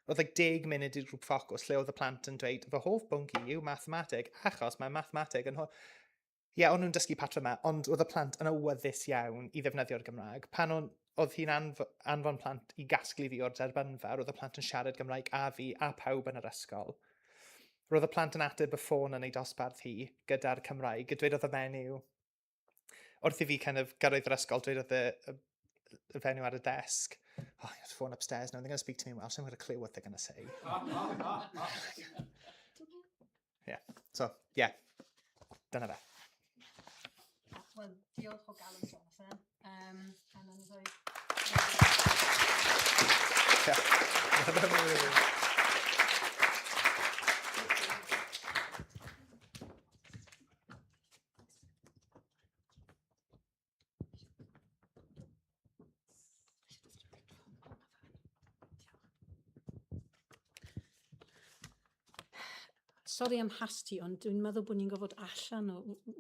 Oedd like deg munud i'r grŵp ffocws lle oedd y plant yn dweud, fy hoff bwnc i yw mathemateg, achos mae mathemateg yn... Ie, yeah, o'n nhw'n dysgu patrymau, ond oedd y plant yn awyddus iawn i ddefnyddio'r Gymraeg. Pan o'n, oedd hi'n anf anfon plant i gasglu fi o'r derbynfa, roedd y plant yn siarad Gymraeg a fi a pawb yn yr ysgol. Roedd y plant yn ateb y ffôn yn ei dosbarth hi gyda'r Cymraeg, a dweud oedd y fenyw, wrth i fi kind of gyrraedd yr ysgol, dweud oedd y, y, y fenyw ar y desg, oh, the phone upstairs now, they're going to speak to me in Welsh, I'm going to clue what they're going to say. yeah. So, yeah. Dyna fe. Wel, diolch o galon Jonathan. Um, a nawn ni rhoi... Yeah. Sori am hasti, ond dwi'n meddwl bod ni'n gorfod allan o,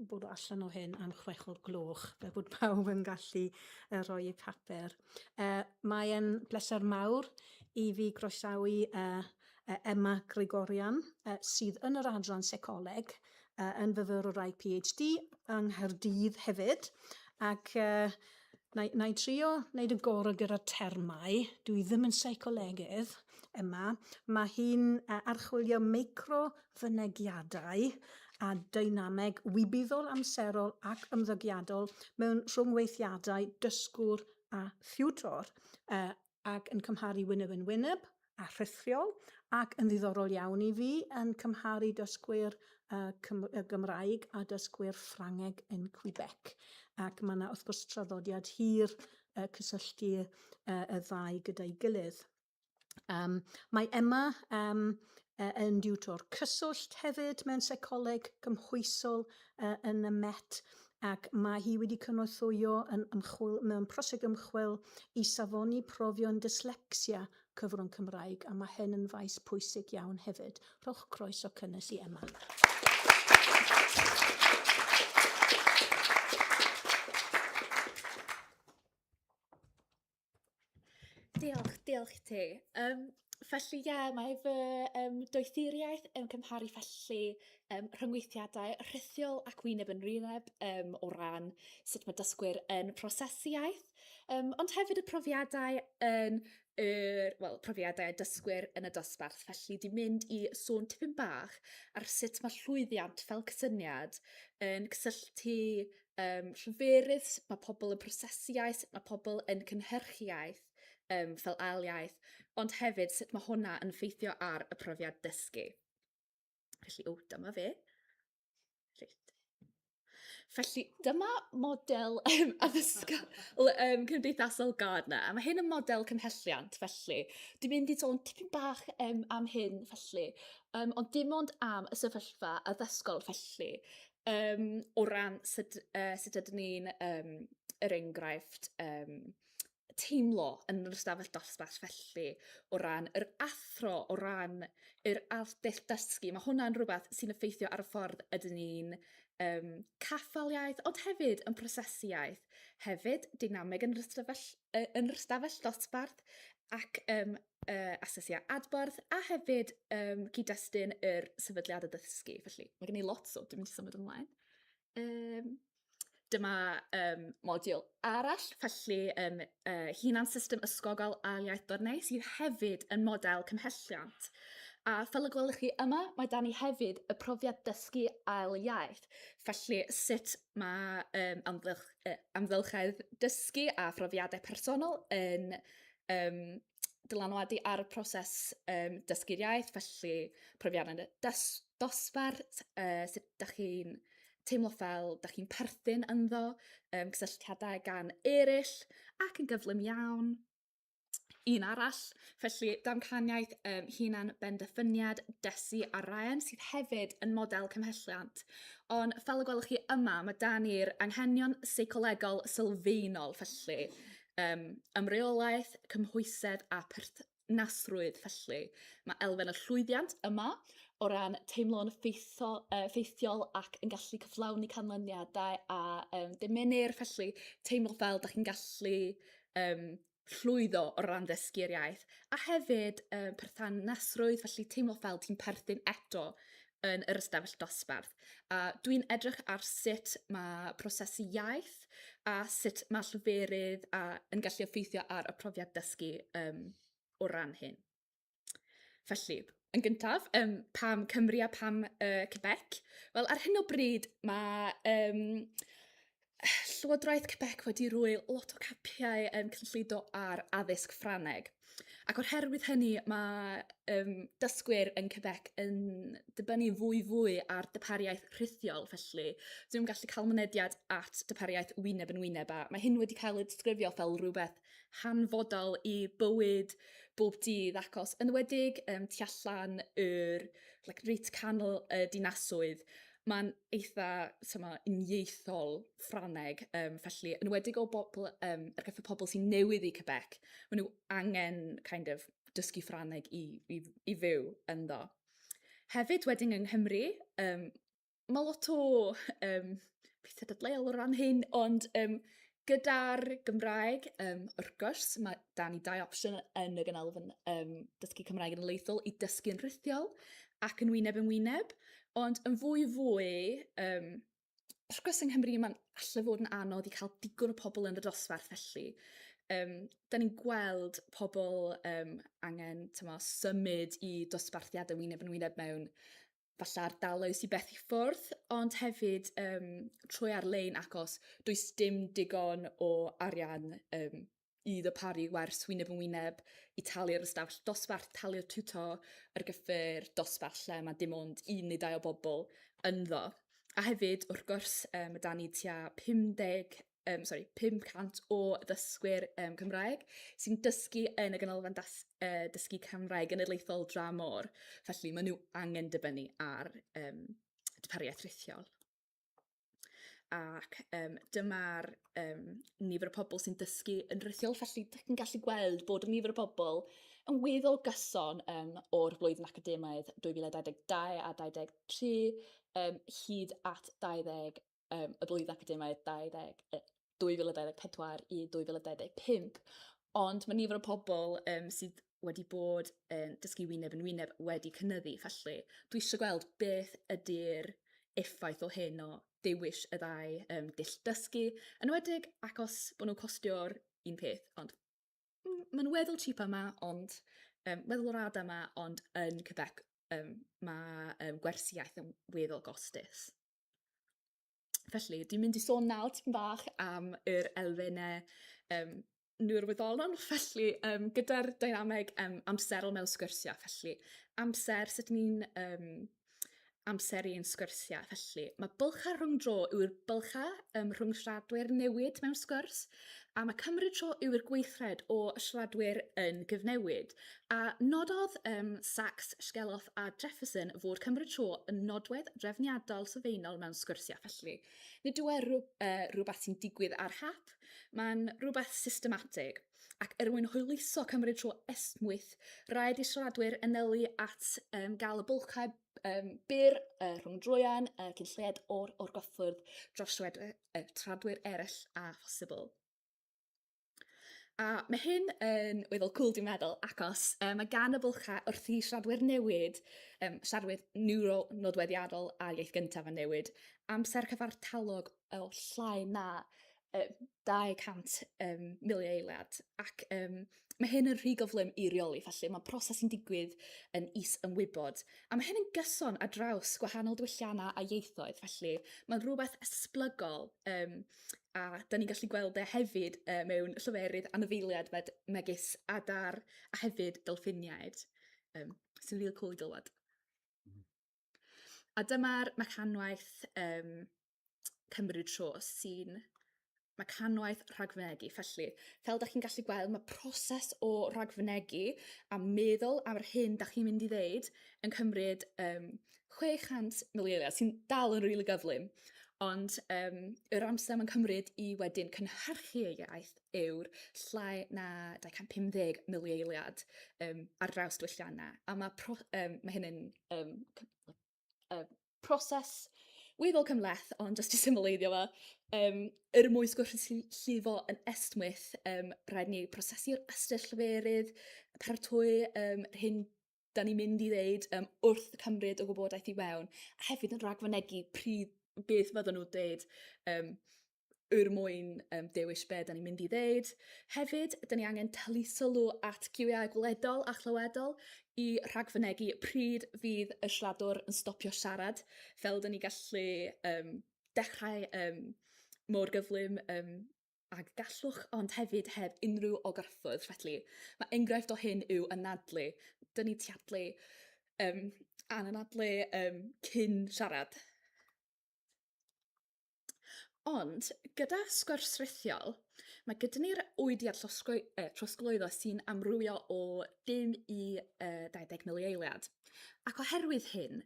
bod allan o hyn am chwech o'r gloch, fel bod pawb yn gallu uh, rhoi eu papur. Uh, mae e'n bleser mawr i fi groesawu uh, Emma Gregorian, uh, sydd yn yr adran seicoleg, uh, yn fyfyrwraig PhD yng Nghaerdydd hefyd, ac uh, na, na i trio wneud y gorau gyda termau, dwi ddim yn seicolegydd yma. Mae hi'n uh, archwilio meicro-fynegiadau a deinameg wybyddol amserol ac ymddygiadol mewn rhwngweithiadau dysgwr a thiwtor, uh, ac yn cymharu wyneb yn wyneb a rhithiol, ac yn ddiddorol iawn i fi, yn cymharu dysgwyr uh, Cym Gymraeg a dysgwyr Ffrangeg yn Quebec. Ac mae yna wrth gwrs traddodiad hir uh, cysylltu uh, y ddau gyda'i gilydd. Um, mae Emma um, yn diwtor cyswllt hefyd mewn seicoleg gymhwysol uh, yn y Met ac mae hi wedi cynorthwyo yn ymchwil, mewn prosiect ymchwil i safoni profion dyslecsia cyfrwng Cymraeg a mae hyn yn faes pwysig iawn hefyd. Rhowch croeso cynnes i Emma. Diolch, diolch i ti. Um, Felly, ie, yeah, mae fy doethuriaeth yn cymharu felly rhyngweithiadau rhithiol ac wyneb yn wyneb o ran sut mae dysgwyr yn prosesu iaith, ond hefyd y profiadau yn yr, wel, profiadau a dysgwyr yn y dosbarth. Felly, di mynd i sôn tipyn bach ar sut mae llwyddiant fel cysyniad yn cysylltu lleferydd, sut mae pobl yn prosesu iaith, sut mae pobl yn cynhyrchu iaith, um, fel ail iaith, ond hefyd sut mae hwnna yn ffeithio ar y profiad dysgu. Felly, o, dyma fe. Reit. Felly, dyma model addysgol cymdeithasol Gardner, a mae hyn yn model cymhelliant, felly dwi'n mynd i sôn tipyn bach am hyn, felly, ond dim ond am y sefyllfa addysgol, felly, o ran sut, sut ydyn ni'n, er enghraifft, teimlo yn yr ystafell dosbarth felly o ran yr athro, o ran yr arddull dysgu. Mae hwnna'n rhywbeth sy'n effeithio ar y ffordd ydyn ni'n caffael iaith, ond hefyd yn prosesu iaith. Hefyd, deinameg yn yr ystafell, yn yr ystafell dosbarth ac asesiad adborth a hefyd cyd-destun yr sefydliad addysgu. Felly, mae gen i lot, so dwi'n mynd i symud ymlaen. Dyma modiwl arall, felly hunan system ysgogol ail iaith Dorney, sydd hefyd yn model cymhelliant. A fel y gwelwch chi yma, mae da ni hefyd y profiad dysgu ail iaith. Felly sut mae amgylchedd dysgu a phrofiadau personol yn dylanwadu ar y proses dysgu'r iaith, felly profiadau yn y dosbarth, sut dach chi'n teimlo fel dach chi'n perthyn ynddo, cysylltiadau gan eraill, ac yn gyflym iawn. Un arall, felly damcaniaeth hunan benderfyniad Desi a Ryan sydd hefyd yn model cymhelliant. Ond fel y gwelwch chi yma, mae da ni'r anghenion seicolegol sylfaenol, felly ymreolaeth, cymhwysedd a perthnasrwydd. Felly mae elfen y llwyddiant yma o ran teimlo'n ffeithiol ac yn gallu cyflawni canlyniadau a dymunir, felly teimlo fel dach chi'n gallu llwyddo o ran ddysgu'r iaith, a hefyd perthnasrwydd, felly teimlo fel ti'n perthyn eto yn yr ystafell dosbarth. A dwi'n edrych ar sut mae prosesu iaith a sut mae lleferydd a yn gallu effeithio ar y profiad dysgu o ran hyn. Felly, yn gyntaf, pam Cymru a pam Quebec? Wel, ar hyn o bryd mae Llywodraeth Quebec wedi rhoi lot o capiau cyllido ar addysg Ffrangeg. Ac o'r herwydd hynny, mae dysgwyr yn Quebec yn dibynnu fwy fwy ar darpariaeth rhithiol, felly dyn nhw'n gallu cael mynediad at darpariaeth wyneb yn wyneb, a mae hyn wedi cael ei disgrifio fel rhywbeth hanfodol i bywyd bob dydd acos yn enwedig tu allan yr like, reit canol y dinasoedd, mae'n eitha t'mo' unieithol Ffrangeg, felly yn enwedig o bobl, ar gyfer pobl sy'n newydd i Quebec, maen nhw angen kind of dysgu Ffrangeg i fyw ynddo. Hefyd wedyn yng Nghymru, mae lot o pethau dadleuol o ran hyn, ond gyda'r Gymraeg, wrth gwrs, mae 'da ni dau opsiwn yn y ganolfan dysgu Cymraeg Genedlaethol i dysgu'n rhithiol ac yn wyneb yn wyneb, ond yn fwy fwy, wrth gwrs yng Nghymru mae'n alle fod yn anodd i cael digon o pobl yn y dosbarth felly da ni'n gweld pobl angen t'mo' symud i dosbarthiadau wyneb yn wyneb mewn falle ardaloedd sy'n bell i ffwrdd, ond hefyd trwy ar-lein achos does dim digon o arian i ddarparu wers wyneb yn wyneb, i talu'r ystafell dosbarth, talu'r tutor ar gyfer dosbarth lle mae dim ond un neu dau o bobl ynddo. A hefyd, wrth gwrs, mae 'da ni tua 50 um, sorry, 500 o ddysgwyr Cymraeg sy'n dysgu yn y Ganolfan das, Dysgu Cymraeg Genedlaethol dramor. Felly maen nhw angen dibynnu ar darpariaeth rithiol. Ac dyma'r nifer o pobl sy'n dysgu yn rithiol, felly dych chi'n gallu gweld bod y nifer o bobl yn weddol gyson o'r flwyddyn academaidd 2022 a 2023 hyd at 20 um, y blwyddyn academaidd 20, 2024 i 2025. Ond mae nifer o pobl sydd wedi bod yn dysgu wyneb yn wyneb wedi cynyddu. Felly, dwi eisiau gweld beth ydy'r effaith o hyn o dewis y ddau um, dull dysgu, yn enwedig achos bod nhw'n costio'r un peth, ond mm, maen weddol cheap yma, ond um, weddol rad yma, ond yn Quebec um, mae um, gwersi iaith yn weddol gostus. Felly, dwi'n mynd i sôn nawr tipyn bach am yr elfennau um, neurwyddonol, felly um, gyda'r dynameg um, amserol mewn sgyrsiau, felly amser, sut ni'n um, amseru ein sgyrsiau, felly mae bylchau rhwng dro yw'r bylchau um, rhwng siaradwyr newid mewn sgwrs, a mae cymryd tro yw'r gweithred o siaradwyr yn gyfnewid. A nododd um, Sachs, Shkeloff a Jefferson fod cymryd tro yn nodwedd drefniadol sylfaenol mewn sgyrsiau. Felly, nid yw e rhywbeth sy'n digwydd ar hap, mae'n rhywbeth systematig. Ac er mwyn hwyluso cymryd tro esmwyth, rhaid i siaradwyr anelu at um, gael y bylchau um, byr uh, rhwng droeon, uh, cyn lleied o'r, o'r gyffwrdd dros y tradwyr eraill â phosibl. A mae hyn yn weddol cool dwi'n meddwl, achos um, mae gan y bylchau wrth i siaradwyr newid, um, siaradwyr neuro nodweddiadol a iaith gyntaf yn newid, amser cyfartalog o llai na uh, 200 um, milieiliad. Ac um, mae hyn yn rhy gyflym i reoli, felly mae proses sy'n digwydd yn is-ymwybod. A mae hyn yn gyson ar draws gwahanol diwylliannau a ieithoedd, felly mae'n rhywbeth esblygol um, a da ni'n gallu gweld e hefyd uh, mewn lleferydd anifeiliaid med megis adar a hefyd delffiniaid, um, sy'n rili cool i glywed. A dyma'r mecanwaith um, cymryd tro sy'n mecanwaith rhagfynegi. Felly, fel da chi'n gallu gweld, mae proses o ragfynegi a meddwl am yr hyn da chi'n mynd i ddeud yn cymryd um, 600 milieiliad, sy'n dal yn rili really gyflym. Ond um, yr amser mae'n cymryd i wedyn cynhyrchu y iaith yw'r llai na 250 milieiliad um, ar draws diwylliannau. A mae, pro, um, mae hyn yn um, uh, proses weddol cymhleth, ond jyst i symleiddio fe, um, er mwy sgwrs yn llifo yn esmwyth, um, rhaid ni prosesu'r ystyr lleferydd, paratoi um, yr hyn da ni'n mynd i ddeud um, wrth cymryd y gwybodaeth i mewn, a hefyd yn rhagfynegi pryd beth fydden nhw'n deud um, er mwyn um, dewis be da ni'n mynd i ddeud. Hefyd, da ni angen talu sylw at giwiau gwledol a chlywedol i rhagfynegi pryd fydd y siaradwr yn stopio siarad, fel da ni gallu um, dechrau um, mor gyflym um, ag gallwch, ond hefyd heb unrhyw ogarffwrdd. Felly, mae enghraifft o hyn yw anadlu. Dyn ni tiadlu um, anadlu um, cyn siarad. Ond, gyda sgwrs rithiol, mae gyda ni'r oediad llosgwy, eh, trosglwyddo sy'n amrywio o dim i eh, 20 milieiliad. Ac oherwydd hyn,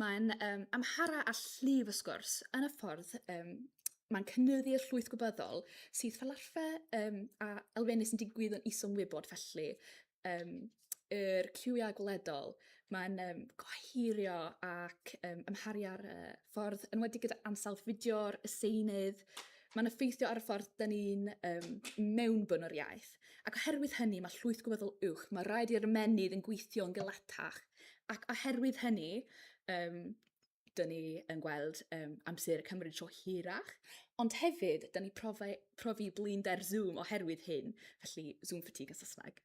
mae'n um, amhara a llif y sgwrs yn y ffordd um, mae'n cynyddu'r llwyth gwybyddol sydd fel arfer um, a elfennau sy'n digwydd yn isymwybod felly um, yr ciwiau gwledol, mae'n um, gohirio ac um, amharu ar y ffordd, yn wedi gyda ansawdd fideo'r y seinydd, mae'n effeithio ar y ffordd da ni'n um, mewnbwn o'r iaith. Ac oherwydd hynny, mae llwyth gwybyddol uwch, mae rhaid i'r ymennydd yn gweithio yn galetach. Ac oherwydd hynny, um, dyn ni yn gweld um, amser y cymryd tro hirach, ond hefyd, dyn ni profi, profi blinder Zoom oherwydd hyn, felly Zoom fatigue yn Saesneg.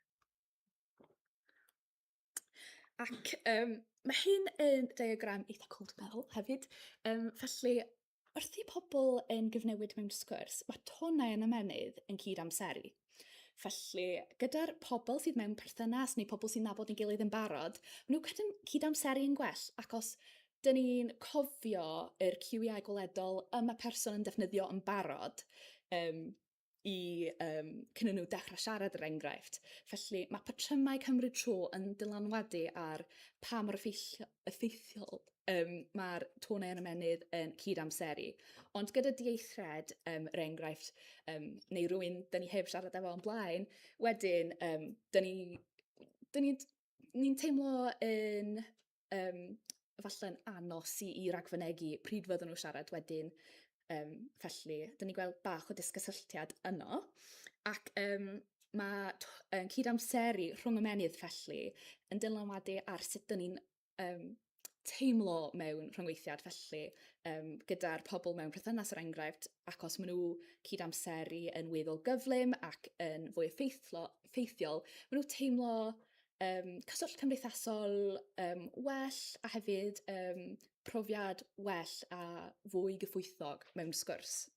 Ac um, mae hyn yn diagram eitha cool dwi'n meddwl hefyd. Um, felly, wrth i pobl yn gyfnewid mewn sgwrs, mae tonau yn ymennydd yn cyd-amseru. Felly, gyda'r pobl sydd mewn perthynas neu pobl sy'n nabod ein gilydd yn barod, maen nhw'n cyd-amseru yn gwell, achos dyn ni'n cofio yr ciwiau gweledol y mae person yn defnyddio yn barod um, i um, cyn nhw dechrau siarad er enghraifft. Felly mae patrymau cymryd tro yn dylanwadu ar pa mor effeithiol um, mae'r tonau yn ymennydd yn cyd-amseru. Ond gyda dieithred, um, er enghraifft, um, neu rhywun dyn ni heb siarad efo o'n blaen, wedyn um, dyn ni, dyn ni'n ni teimlo yn um, falle'n anos i, i ragfynegi pryd fydden nhw siarad wedyn. Um, felly, dyn ni'n gweld bach o disgysylltiad yno. Ac um, Mae cyd-amseru rhwng ymennydd felly yn dylanwadu ar sut dyn ni'n teimlo mewn rhyngweithiad felly gyda'r pobl mewn perthynas er enghraifft, ac os maen nhw cyd-amseru yn weddol gyflym ac yn fwy effeithiol, maen nhw teimlo cyswllt cymdeithasol well a hefyd profiad well a fwy gyfoethog mewn sgwrs.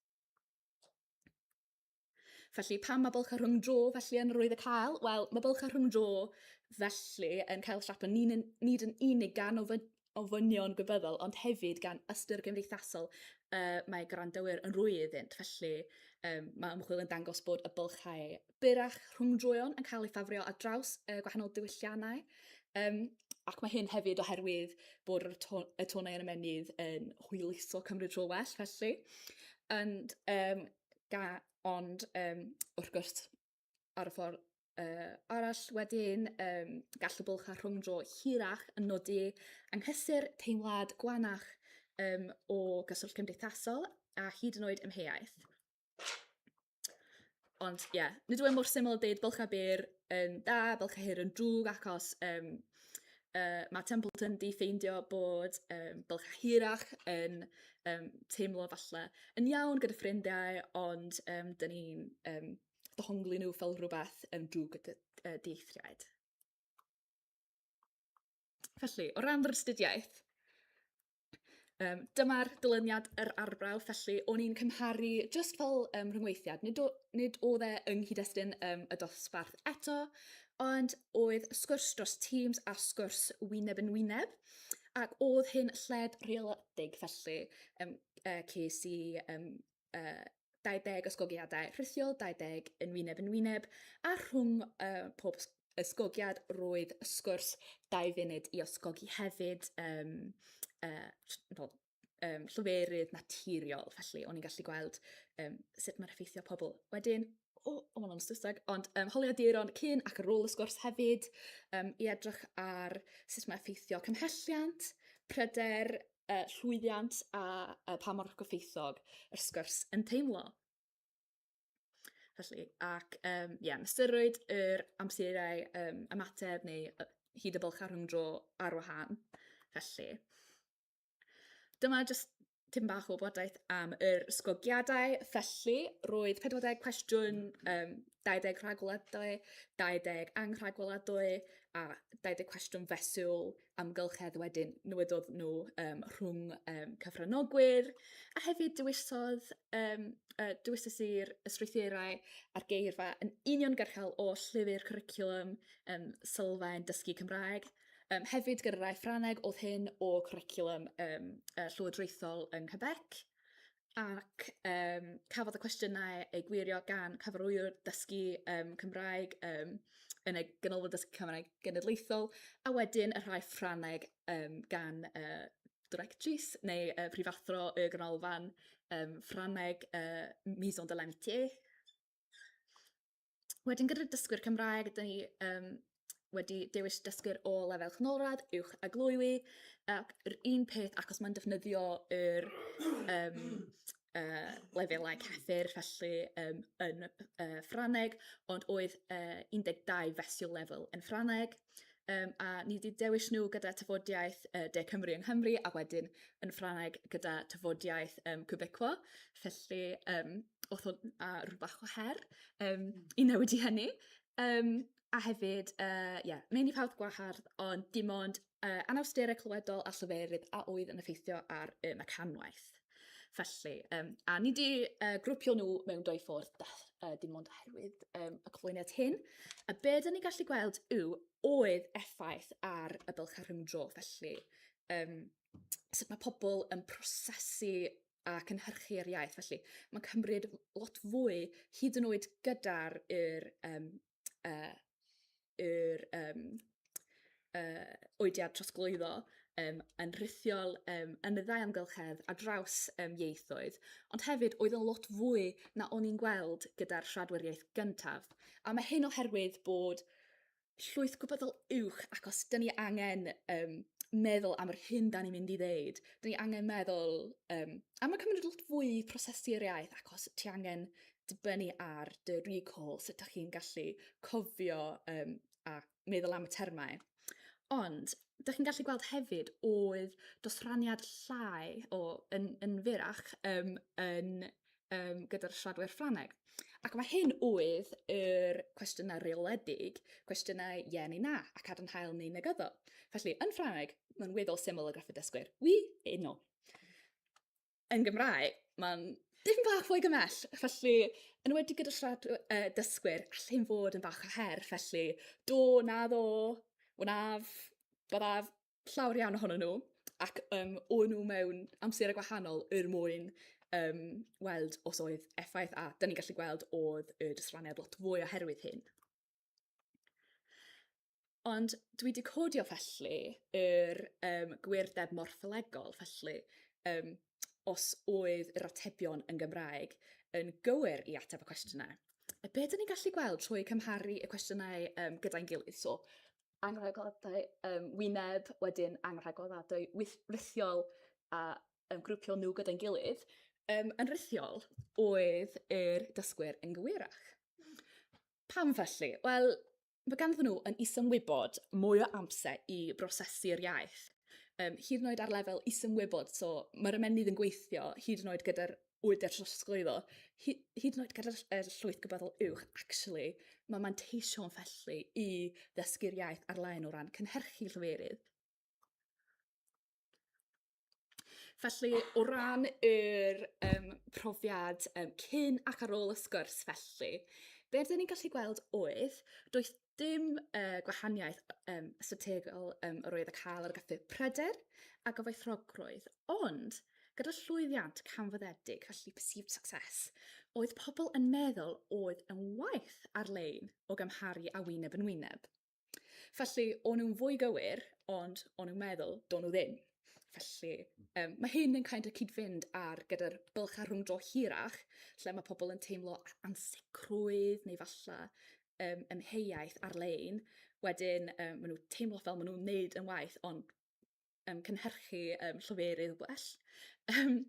Felly, pam mae bylchau rhwng dro felly yn rwydd y cael? Wel, mae bylchau rhwng dro felly yn cael siap yn nid yn unig gan ofynion gwybyddol, ond hefyd gan ystyr gymdeithasol mae gwrandawyr yn rwy iddynt. Felly, mae ymchwil yn dangos bod y bylchau byrrach rhwng droeon yn cael eu ffafrio ar draws gwahanol diwylliannau. Ac mae hyn hefyd oherwydd bod yr to y tonau yn ymennydd yn hwyluso cymryd tro well, felly. And, ond wrth gwrs, ar y ffordd arall wedyn, gall y bylchau rhwng dro hirach yn nodi anghysur, teimlad gwanach o gyswllt cymdeithasol a hyd yn oed amheuaeth. Ond ie, yeah, nid yw e mor syml deud bylchau byr yn dda, bylchau hir yn drwg, achos mae Templeton di ffeindio bod bylchau hirach yn teimlo falle yn iawn gyda ffrindiau, ond dyn ni'n dehongli nhw fel rhywbeth drwg gyda dieithriaid. Felly, o ran yr astudiaeth, dyma'r dilyniad yr arbrawf, felly o'n i'n cymharu just fel rhyngweithiad, nid, o, nid oedd e yng nghyd-destun y dosbarth eto, ond oedd sgwrs dros Teams a sgwrs wyneb yn wyneb, ac oedd hyn lled reoledig, felly ces i 20 ysgogiadau rhithiol, 20 yn wyneb yn wyneb, a rhwng pob ysgogiad roedd sgwrs 2 funud i osgogi hefyd well, lleferydd naturiol, felly o'n i'n gallu gweld sut mae'n effeithio pobl. Wedyn, o, oh, oh, mae'n Saesneg, ond holiaduron cyn ac ar ôl y sgwrs hefyd, i edrych ar sut mae'n effeithio cymhelliant, pryder, llwyddiant a pa mor gyffeithog yr sgwrs yn teimlo. Felly, ac yeah, mesurwyd yr amserau ymateb neu hyd y bylchau rhwng dro ar wahân. Felly, dyma jyst tipyn bach o wybodaeth am yr ysgogiadau. Felly, roedd 40 cwestiwn, 20 rhagweladwy, 20 angrhagweladwy a 20 cwestiwn fesul amgylchedd wedyn newidodd nhw rhwng cyfranogwyr, a hefyd dewisodd, dewisais i'r strwythurau a'r geirfa yn uniongyrchol o llyfr cwricwlwm sylfaen dysgu Cymraeg. Hefyd gyda rai Ffrangeg oedd hyn o cwricwlwm llywodraethol yng Nghymru. Ac cafodd y cwestiynau eu gwirio gan cyfarwyddwr dysgu Cymraeg yn y Ganolfan Dysgu Cymraeg Genedlaethol, a wedyn y rhai Ffrangeg gan directrice neu prifathro y Ganolfan Ffrangeg Maison de l'Amitié. Wedyn gyda'r dysgwyr Cymraeg, dyn ni wedi dewis dysgwyr o lefel canolradd, uwch a gloywi, ac yr un peth achos mae'n defnyddio yr lefelau ceffyr felly yn Ffrangeg, ond oedd 12 fesul lefel yn Ffrangeg. A ni wedi dewis nhw gyda tafodiaeth De Cymru yng Nghymru a wedyn yn Ffrangeg gyda tafodiaeth Quebecois. Felly oedd hwn a rhyw bach o her i newid i hynny. A hefyd, yeah, meini prawf gwahardd, ond dim ond anawsterau clywedol a lleferydd a oedd yn effeithio ar y mecanwaith. Felly, a ni di grwpio nhw mewn dwy ffordd, dim ond oherwydd y cyflwyniad hyn. A be dyn ni'n gallu gweld yw oedd effaith ar y bylchau rhwng dro, felly sut mae pobl yn prosesu a cynhyrchu'r iaith. Felly, mae'n cymryd lot fwy, hyd yn oed gyda'r yr, yr oediad trosglwyddo yn rhithiol yn y ddau amgylchedd ar draws ieithoedd, ond hefyd oedd yn lot fwy na o'n i'n gweld gyda'r siaradwyr iaith gyntaf. A mae hyn oherwydd bod llwyth gwybyddol uwch, ac os dyn ni angen meddwl am yr hyn da ni'n mynd i ddeud, dyn ni angen meddwl, a mae'n cymryd lot fwy i prosesu'r iaith, ac os ti angen dibynnu ar dy recall, sut dych chi'n gallu cofio um, a meddwl am y termau. Ond, dych chi'n gallu gweld hefyd oedd dosraniad llai o, yn, yn fyrach um, yn, um, gyda'r siaradwyr Ffrangeg. Ac mae hyn oedd yr cwestiynau reoledig, cwestiynau ie neu na, a cadarnhaol neu negyddol. Felly, yn Ffrangeg, mae'n weddol syml o graffu dysgwyr. Oui et non. Yn Gymraeg, mae'n dipyn bach fwy gymell. Felly, yn enwedig gyda siarad uh, dysgwyr, all hyn fod yn bach o her. Felly, do, na ddo, wnaf, byddaf, llawer iawn ohonyn nhw. Ac um, o'n nhw mewn amserau gwahanol er mwyn um, weld os oedd effaith, a da ni'n gallu gweld oedd y dysraniad lot fwy oherwydd hyn. Ond dwi 'di codio felly yr um, gwirdeb morffolegol, felly um, os oedd yr atebion yn Gymraeg yn gywir i ateb y cwestiynau. A be dyn ni'n gallu gweld trwy cymharu y cwestiynau um, gyda'n gilydd? So, angrhagweladau um, wyneb, wedyn angrhagweladau rithiol a um, grwpio nhw gyda'n gilydd, um, yn rithiol oedd yr dysgwyr yn gywirach. Pam felly? Wel, Mae ganddyn nhw yn isymwybod mwy o amser i brosesu'r iaith. Um, hyd yn oed ar lefel isymwybod, so mae'r ymennydd yn gweithio hyd yn oed gyda'r wydr trosglwyddo, hyd, hyd yn oed gyda'r er llwyth gwybyddol uwch, actually, mae manteision felly i ddysgu'r iaith ar-lein o ran cynhyrchu lleferydd. Felly, o ran yr um, profiad um, cyn ac ar ôl y sgwrs felly, be rydyn ni'n gallu gweld oedd, doedd dim uh, gwahaniaeth um, strategol um, yr oedd y cael ar gyfer pryder a gyfoethrogrwydd, ond gyda llwyddiant canfyddedig, felly perceived success, oedd pobl yn meddwl oedd yn waith ar-lein o gymharu â wyneb yn wyneb. Felly, o'n nhw'n fwy gywir, ond o'n nhw'n meddwl, do'n nhw ddim. Felly, um, mae hyn yn kind of cyd-fynd ar gyda'r bylchau rhwng dro hirach, lle mae pobl yn teimlo ansicrwydd neu falle um, ymheuaeth ar-lein. Wedyn, um, maen nhw'n teimlo fel maen nhw'n neud yn waith, ond um, cynhyrchu um, lleferydd well. Um,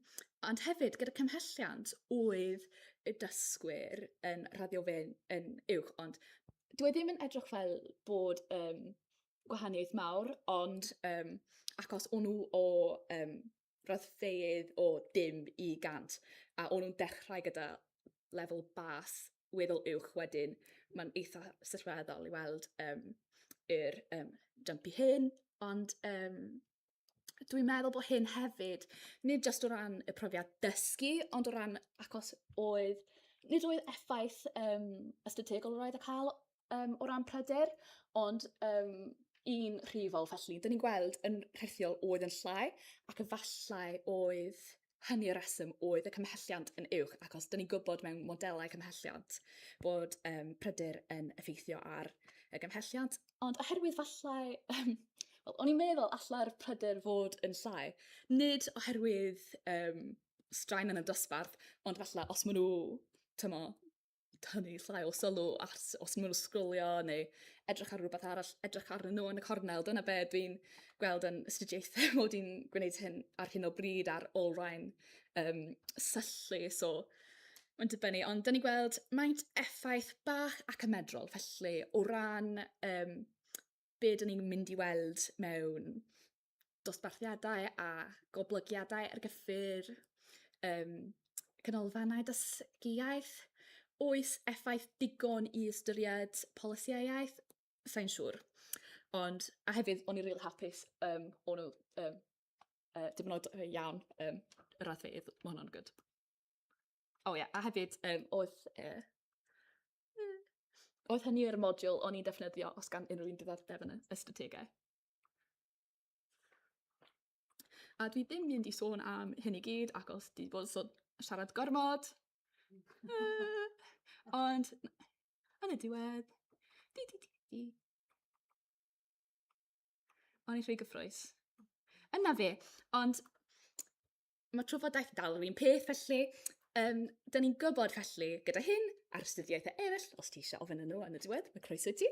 ond hefyd, gyda cymhelliant, oedd y dysgwyr yn raddio fe'n yn uwch, ond dwi e ddim yn edrych fel bod um, gwahaniaeth mawr, ond um, achos o'n nhw o um, raddfeydd o dim i gant, a o'n nhw'n dechrau gyda lefel bas weddol uwch wedyn, mae'n eitha sylweddol i weld um, yr um, jumpy hyn, ond um, dwi'n meddwl bod hyn hefyd, nid jyst o ran y profiad dysgu, ond o ran achos oedd, nid oedd effaith um, ystadegol roedd y cael um, o ran pryder, ond um, un rhifol felly, dyn ni'n gweld yn rhithiol oedd yn llai, ac efallai oedd hynny y reswm oedd y cymhelliant yn uwch, achos dyn ni'n gwybod mewn modelau cymhelliant bod um, pryder yn effeithio ar y gymhelliant, ond oherwydd falle, um, wel, o'n i'n meddwl allai'r pryder fod yn llai, nid oherwydd um, straen yn y dosbarth, ond falle os maen nhw, tymo, tynnu llai o sylw at os maen nhw'n sgrolio neu edrych ar rhywbeth arall, edrych arnyn nhw yn y cornel. Dyna be dwi'n gweld yn astudiaethau mod i'n gwneud hyn ar hyn o bryd ar olrhain um, syllu, so mae'n dibynnu. Ond dyn ni'n gweld maint effaith bach ac ymedrol, felly o ran um, be dyn ni'n mynd i weld mewn dosbarthiadau a goblygiadau ar gyfer um, canolfannau dysgu iaith. Oes effaith digon i ystyried polisïau iaith? Sa'n siŵr. Ond, a hefyd, o'n i'n rili hapus um, o'n nhw um, uh, dim yn oed iawn um, y raddfeydd, mae hwnna'n good. O oh, ie, yeah, a hefyd, um, oedd, uh, oedd hynny yr modiwl o'n i'n defnyddio os gan unrhyw un diddordeb yn y ystadegau. A dwi ddim mynd i sôn am hyn i gyd achos dwi 'di bod yn siarad gormod. Ond yn y diwedd, di di di di. O'n i'n rhy gyffrous. Yna fe, ond mae trafodaeth dal yr un peth felly. Um, da ni'n gwybod felly gyda hyn ar astudiaethau eraill, os ti eisiau ofyn nhw yn y diwedd, mae croeso i ti.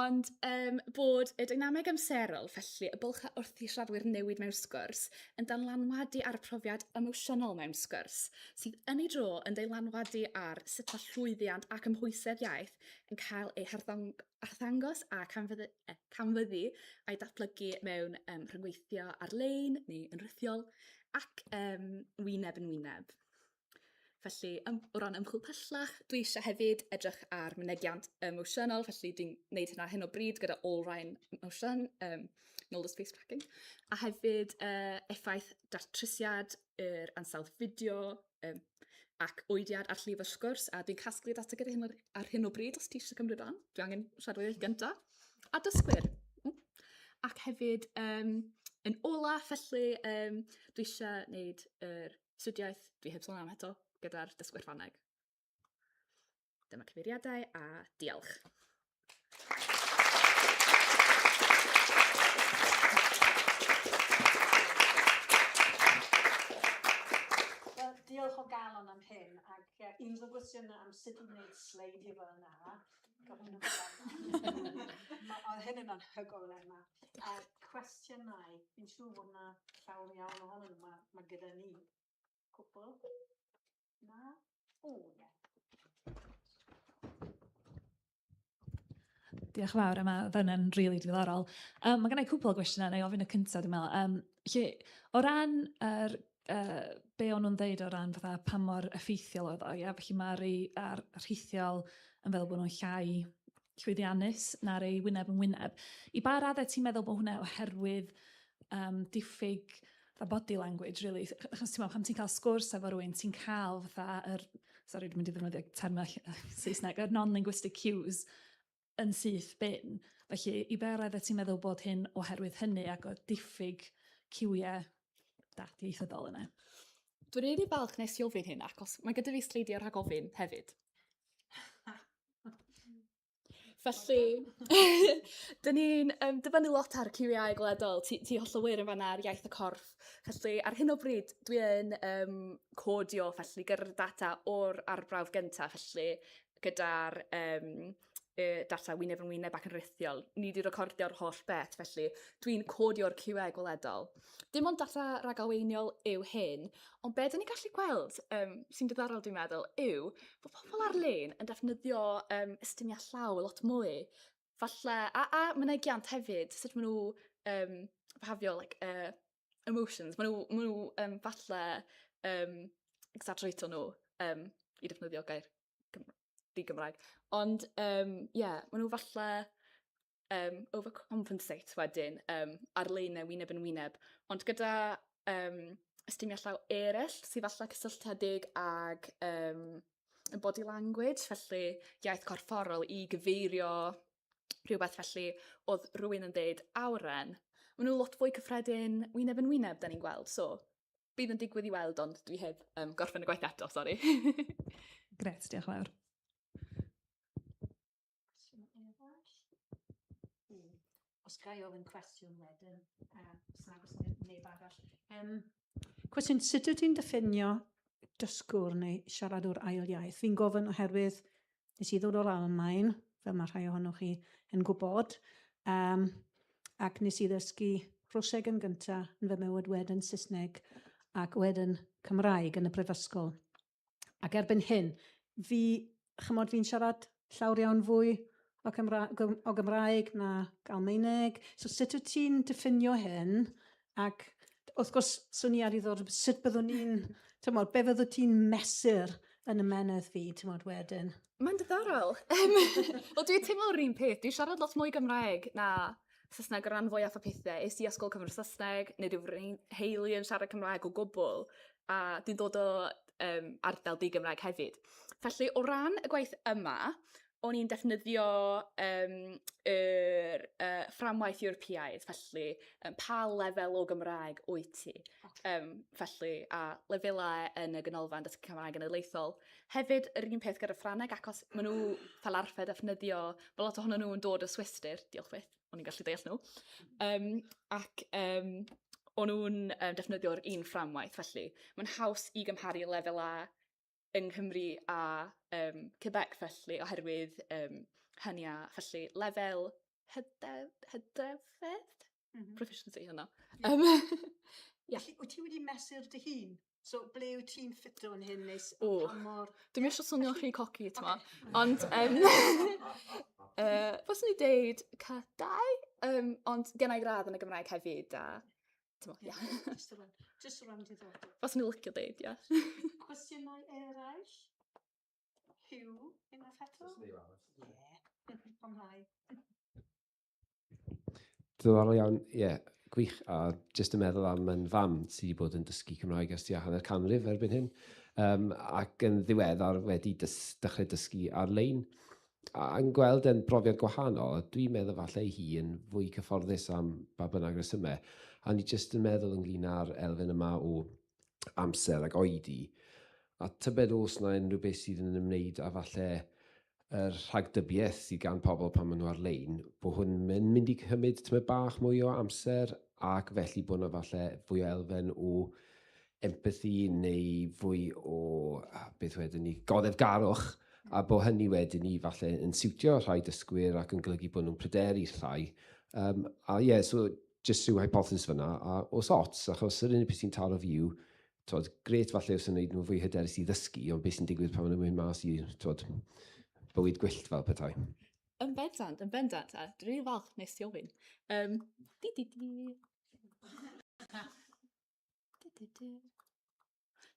Ond um, bod y dynameg amserol, felly y bylchau wrth i siaradwyr newid mewn sgwrs, yn danlanwadu ar y profiad emosiynol mewn sgwrs, sydd yn ei dro yn dylanwadu ar sut mae llwyddiant ac ymhwysedd iaith yn cael ei harddangos a canfyddu, eh, canfyddu a'i datblygu mewn um, rhyngweithio ar-lein neu yn rhithiol ac um, wyneb yn wyneb. Felly, ym, o ran ymchwil pellach, dwi eisiau hefyd edrych ar mynegiant emosiynol, felly dwi'n gwneud hynna ar hyn o bryd gyda Olrhain Motion, um, nôl y space tracking, a hefyd uh, effaith datrysiad yr ansawdd fideo um, ac oediad ar llif y sgwrs, a dwi'n casglu data gyda hyn ar hyn o bryd os ti eisiau cymryd rhan. Dwi angen siarad gyntaf. A dysgwyr. Ac hefyd, um, yn ola, felly, um, dwi eisiau gwneud yr Astudiaeth, dwi heb sôn am eto, gyda'r dysgwyr Ffrangeg. Dyma cyfeiriadau a diolch. Wel, diolch o galon am hyn, ac uh, unrhyw gwestiynau am sut i wneud sleidio fel yna, gofynnwch. Oedd hyn yn anhygoel, Emma. A cwestiynau, fi'n siŵr bod yna llawer iawn ohonyn nhw, mae, mae gyda ni cwpl. Na? O, ie. Diolch yn fawr, Emma. Oedd hynna'n rili really diddorol. Um, mae gen i cwpl o gwestiynau, na i ofyn y cyntaf, dwi'n meddwl. Um, lle, o ran yr, uh, be o'n nhw'n ddeud o ran fatha pa mor effeithiol oedd o, ia? Felly mae'r ar rhithiol yn feddwl bod nhw'n llai llwyddiannus na'r ei wyneb yn wyneb. I ba raddau ti'n meddwl bod hwnna oherwydd um, diffyg fatha body language, really? Achos ti'n meddwl, pan ti'n cael sgwrs efo rhywun, ti'n cael fatha yr, sorry, dwi'n mynd i ddefnyddio termau Saesneg, yr non-linguistic cues yn syth bin. Felly, i ba raddau ti'n meddwl bod hyn oherwydd hynny ac o diffyg ciwiau dat ieithyddol yna? Dwi'n rili falch nes i ofyn hyn, achos mae gyda fi sleidiau rhag ofyn hefyd. Felly, dyn ni'n um, dibynnu lot ar QAI gwledol. Ti, ti hollol wir yn fanna ar iaith y corff. Felly, ar hyn o bryd, dwi yn um, codio, felly, gyda'r data o'r arbrawf gyntaf, felly, gyda'r um, y data wyneb yn wyneb ac yn rithiol. Ni wedi recordio'r holl beth, felly dwi'n codio'r QA gweledol. Dim ond data rhagarweiniol yw hyn, ond be dyn ni'n gallu gweld, um, sy'n diddorol dwi'n meddwl, yw bod pobl ar-lein yn defnyddio um, ystumiau llaw lot mwy. Falle, a, a mynegiant hefyd, sut maen nhw um, behafio, like, uh, emotions. Maen nhw, maen nhw um, falle um, exaggerato nhw um, i defnyddio gair di-Gymraeg. Ond, um, yeah, maen nhw falle um, overcompensate wedyn um, ar-lein neu wyneb yn wyneb. Ond gyda um, ystumiau llaw eraill sydd falle cysylltiedig ag um, body language, felly iaith corfforol i gyfeirio rhywbeth felly oedd rhywun yn deud awren. Maen nhw lot fwy cyffredin wyneb yn wyneb, da ni'n gweld. So, bydd yn digwydd i weld, ond dwi heb um, gorffen y gwaith eto, sori. Gret, diolch yn fawr. Os ga i ofyn cwestiwn wedyn, uh, os nag oes neb arall. Um, cwestiwn, sut wyt ti'n diffinio dysgwr neu siaradwr ail iaith? Fi'n gofyn oherwydd nes i ddod o'r Almaen, fel mae rhai ohonoch chi yn gwybod, um, ac nes i ddysgu Rwseg yn gyntaf, yn fy mywyd wedyn Saesneg ac wedyn Cymraeg yn y brifysgol. Ac erbyn hyn, fi, chymod, fi'n siarad llawer iawn fwy o, Cymra o Gymraeg na Almaeneg. So sut wyt ti'n diffinio hyn? Ac wrth gwrs, swn i ar i ddod, sut byddwn ni'n, tymod, be fyddwn ti'n mesur yn ymennydd fi, tymod, wedyn? Mae'n diddorol. Wel, dwi'n teimlo'r un peth. Dwi'n siarad lot mwy Gymraeg na Saesneg o ran fwyaf o pethau. Es i ysgol cyfrwng Saesneg, nid yw fy nheulu yn siarad Cymraeg o gwbl, a dwi'n dod o um, ardal di-Gymraeg hefyd. Felly, o ran y gwaith yma, o'n i'n defnyddio um, yr uh, fframwaith Ewropeaidd, felly um, pa lefel o Gymraeg wyt ti? Um, felly, a lefelau yn y Ganolfan Dysgu Cymraeg Genedlaethol. Hefyd, yr un peth gyda Ffrangeg, achos maen nhw fel arfer defnyddio, mae lot ohonyn nhw yn dod o Swistir, diolch byth, o'n i'n gallu deall nhw. Um, ac um, o'n nhw'n um, defnyddio'r un fframwaith, felly mae'n haws i gymharu lefelau. yng Nghymru a um, Quebec felly oherwydd um, hynny a felly lefel hydef, hydrefedd? Mm -hmm. Proficiency hynna. Yeah. Um, yeah. Felly, wyt ti wedi mesur dy hun? So, ble wyt ti'n ffito yn hyn neu O, pa mor... Dwi'm eisiau swnio rhy coci, t'mo'. Ocê. Ond, um, uh, fyswn i deud C2, um, ond gen i gradd yn y Gymraeg hefyd, a, t'mo, ia. Just o ran, just o ran diddordeb. Faswn i'n licio deud, ia. Cwestiynau eraill? Huw, unwaith eto? Ie, ymlaen. Diddorol iawn, ie, yeah, gwych. A jyst yn meddwl am yn fam sydd wedi bod yn dysgu Cymraeg ers tua hanner canrif erbyn hyn, um, ac yn ddiweddar wedi dys dechrau dysgu ar-lein. A yn gweld e'n brofiad gwahanol, a dwi'n meddwl falle hi yn fwy cyfforddus am ba bynnag resymau. A ni jyst yn meddwl ynglyn â'r elfen yma o amser ac oedi. A tybed oes 'na unrhyw beth sydd yn ymwneud â falle yr rhagdybiaeth sydd gan pobl pan maen nhw ar-lein, bod hwn yn mynd i cymryd tymed bach mwy o amser ac felly bod yna falle fwy o elfen o empathi neu fwy o, beth wedyn ni, goddefgarwch, a bod hynny wedyn ni falle yn siwtio rhai dysgwyr ac yn golygu bod nhw'n pryderu llai. Um, a ie, yeah, so jyst rhyw hypothesis fyna, a os ots, achos yr unig beth sy'n taro fi yw, twod, gret falle os yn gwneud nhw fwy hyderus i ddysgu, ond beth sy'n digwydd pan maen nhw'n mynd mas i, twod, bywyd gwyllt fel petai. Yn bendant, yn bendant, a dwi'n rili falch nes ti ofyn. Um, di di di. Di di di.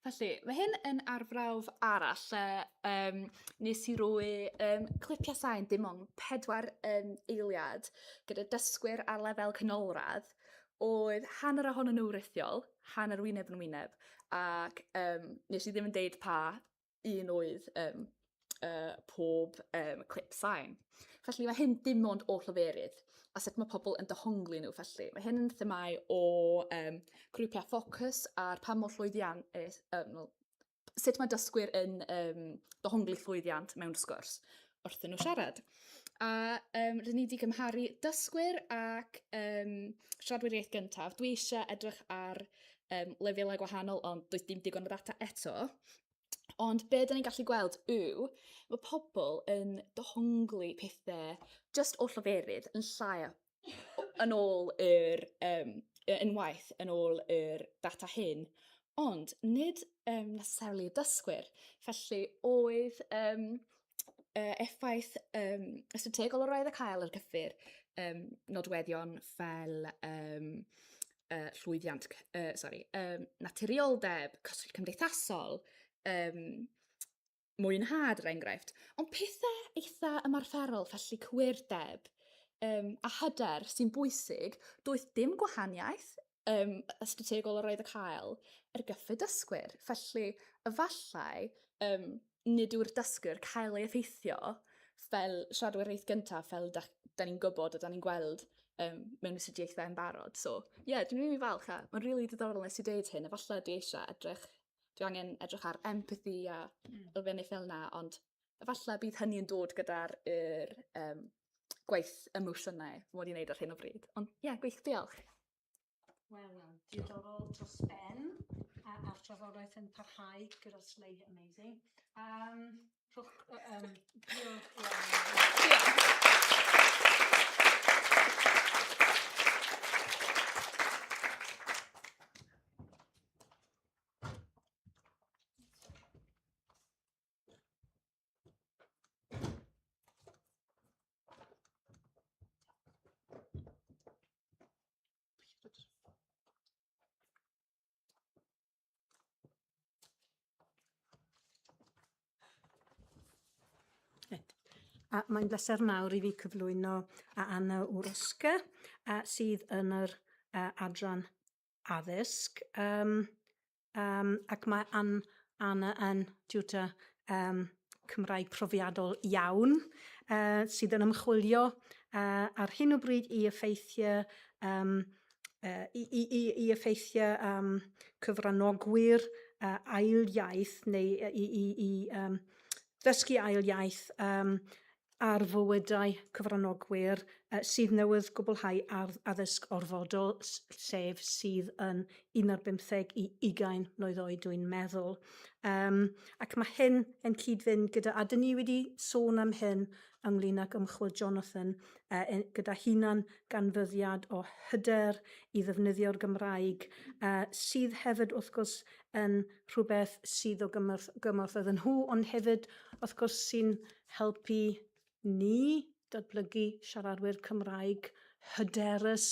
Felly, mae hyn yn arbrawf arall lle um, nes i roi um, clipiau sain dim ond pedwar um, eiliad gyda dysgwyr ar lefel canolradd oedd hanner ohonyn nhw rithiol, hanner wyneb yn wyneb, ac um, nes i ddim yn deud pa un oedd um, uh, pob um, clip sain. Felly mae hyn dim ond o lleferydd a sut mae pobl yn dehongli nhw felly. Mae hyn yn themau o um, grwpiau ffocws ar pa mor llwyddiannus, um, well, sut mae dysgwyr yn um, dehongli llwyddiant mewn sgwrs wrthyn nhw siarad. A um, rydyn ni wedi cymharu dysgwyr ac um, siaradwyr iaith gyntaf. Dwi eisiau edrych ar um, lefelau gwahanol, ond does dim digon o ddata eto. Ond be dyn ni'n gallu gweld yw, mae pobl yn dehongli pethau just o lleferydd yn llai yn ôl yr, um, unwaith yn ôl yr data hyn, ond nid um, necessarily y dysgwyr. Felly oedd um, uh, effaith um, strategol o roedd y cael ar gyffur um, nodweddion fel um, uh, llwyddiant, uh, sorry, um, naturioldeb, cyswllt cymdeithasol, um, mwynhad er enghraifft. Ond pethau eitha ymarferol, felly cywirdeb um, a hyder sy'n bwysig, doedd dim gwahaniaeth um, strategol o roedd y cael ar gyfer dysgwyr. Felly, efallai um, nid yw'r dysgwyr cael ei effeithio fel siaradwyr iaith gyntaf, fel da, da ni'n gwybod a da ni'n gweld um, mewn astudiaethau yn barod. So, ie, yeah, dwi'n rili really falch a mae'n rili really diddorol nes i dweud hyn. Efallai dwi eisiau edrych, dwi angen edrych ar empathy a mm. elfennau fel yna, ond efallai bydd hynny yn dod gyda'r er, um, gwaith emosiynau mod i'n neud ar hyn o bryd. Ond ie, yeah, gwych, diolch. Wel, wel, diddorol dros ben, a, a'r trafodaeth yn parhau gyda'r sleid amazing. Um, rhowch, um, diolch iawn. Diolch. A mae'n bleser mawr i fi cyflwyno a Anna Wroska, a sydd yn yr uh, adran addysg. Um, Um, ac mae An Anna yn tutor um, Cymraeg profiadol iawn, uh, sydd yn ymchwilio uh, ar hyn o bryd i effeithiau, um, uh, i, i, i, i effeithiau um, cyfranogwyr uh, ail iaith neu i, i, i um, ddysgu ail iaith um, ar fywydau cyfranogwyr sydd newydd gwblhau addysg orfodol, sef sydd yn un ar bymtheg i ugain mlwydd oed dwi'n meddwl. Um, ac mae hyn yn cyd-fynd gyda, a dyn ni wedi sôn am hyn ynglyn ag ymchwil Jonathan, uh, gyda hunan ganfyddiad o hyder i ddefnyddio'r Gymraeg, uh, sydd hefyd wrth gwrs yn rhywbeth sydd o gymorth, gymorth iddyn nhw, ond hefyd wrth gwrs sy'n helpu ni datblygu siaradwyr Cymraeg hyderus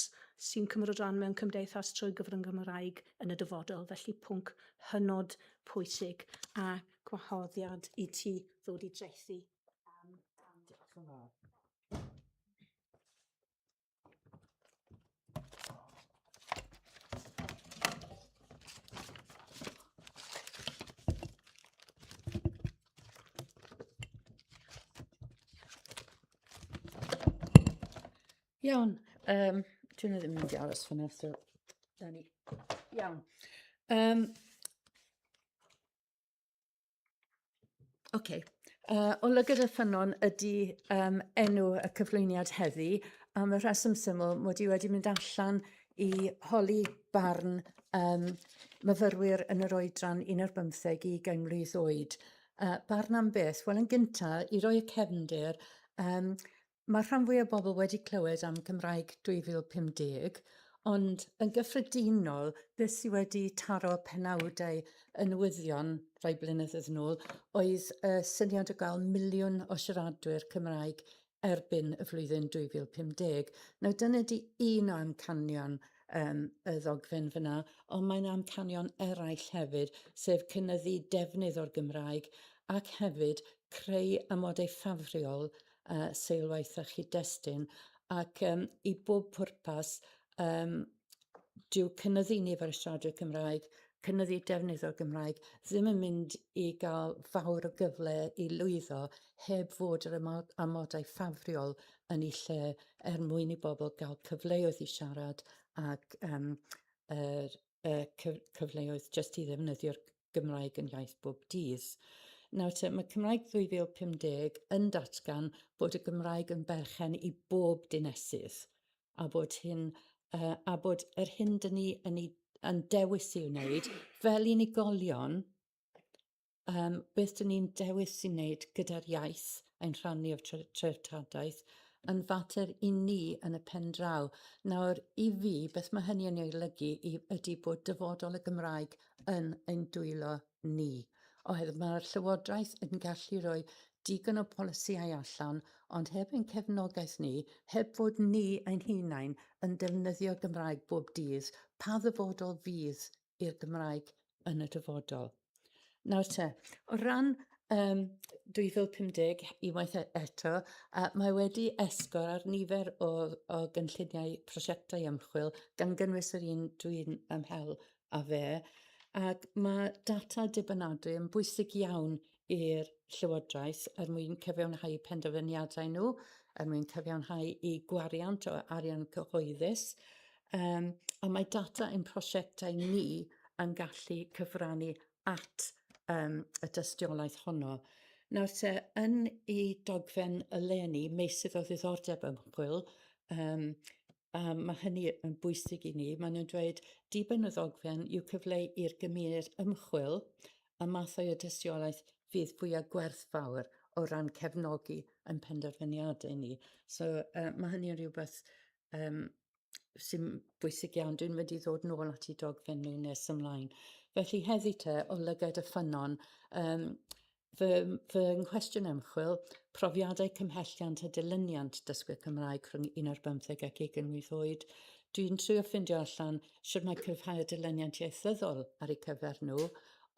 sy'n cymryd rhan mewn cymdeithas trwy gyfrwng Gymraeg yn y dyfodol. Felly pwnc hynod pwysig a gwahoddiad i ti ddod i draethu. Um, Diolch yn fawr. Iawn, um, dwi'n ddim yn mynd i aros fyna, so da ni. Iawn. Um, Oce. O Lygad y Ffynnon ydy um, enw y cyflwyniad heddi, am y rheswm syml mod i wedi mynd allan i holi barn um, myfyrwyr yn yr oedran 1 ar bymtheg i 20 mlwydd oed. Uh, barn am beth? Wel, yn gyntaf, i roi y cefndir, um, Mae'r rhan fwyaf o bobl wedi clywed am Cymraeg 2050, ond yn gyffredinol, beth sydd wedi taro penawdau y newyddion rhai blynyddoedd yn ôl oedd y syniad o gael miliwn o siaradwyr Cymraeg erbyn y flwyddyn 2050. Nawr dyna di un o amcanion um, y ddogfen fyna, ond mae'n amcanion eraill hefyd, sef cynyddu defnydd o'r Gymraeg ac hefyd creu amodau ffafriol uh, seilwaith a chyd-destun, ac um, i bob pwrpas, um, dyw cynyddu nifer y siaradwyr Cymraeg, cynyddu defnydd o'r Gymraeg, ddim yn mynd i gael fawr o gyfle i lwyddo heb fod yr amodau ffafriol yn ei lle er mwyn i bobl gael cyfleoedd i siarad ac um, yr, y cyfleoedd jyst i ddefnyddio'r Gymraeg yn iaith bob dydd. Nawr te, mae Cymraeg 2050 yn datgan bod y Gymraeg yn berchen i bob dinesydd a bod hyn, uh, a bod yr hyn dyn ni yn, ei, yn dewis i'w wneud fel unigolion um, beth dyn ni'n dewis i wneud gyda'r iaith ein rhannu o'r treftadaeth yn fater i ni yn y pen draw. Nawr, i fi, beth mae hynny yn ei olygu i, ydy bod dyfodol y Gymraeg yn ein dwylo ni. Oherwydd mae'r Llywodraeth yn gallu rhoi digon o polisïau allan, ond heb ein cefnogaeth ni, heb fod ni ein hunain yn defnyddio'r Gymraeg bob dydd, pa ddyfodol fydd i'r Gymraeg yn y dyfodol. Nawr te, o ran um, 2050, unwaith e-, eto, uh, mae wedi esgor ar nifer o, o gynlluniau prosiectau ymchwil, gan gynnwys yr un dwi'n ymhel â fe, ac mae data dibynadwy yn bwysig iawn i'r Llywodraeth er mwyn cyfiawnhau penderfyniadau nhw, er mwyn cyfiawnhau eu gwariant o arian cyhoeddus. Um, a mae data ein prosiectau ni yn gallu cyfrannu at um, y dystiolaeth honno. Nawr te, yn ei dogfen eleni, meysydd o ddiddordeb ymchwil, um, a mae hynny yn bwysig i ni, maen nhw'n dweud diben y ddogfen yw cyfleu i'r gymuned ymchwil y mathau o dystiolaeth fydd fwyaf gwerthfawr o ran cefnogi yn penderfyniadau ni. So uh, mae hynny yn rhywbeth um, sy'n bwysig iawn. Dwi'n mynd i ddod nôl at i dogfen nhw nes ymlaen. Felly heddi te, o lygad y ffynnon, um, fy, fy nghwestiwn ymchwil, profiadau cymhelliant a dilyniant dysgwyr Cymraeg rhwng 1 ar bymtheg ac 28 oed. Dwi'n trio ffindio allan sut mae cryfhau dilyniant ieithyddol ar eu cyfer nhw,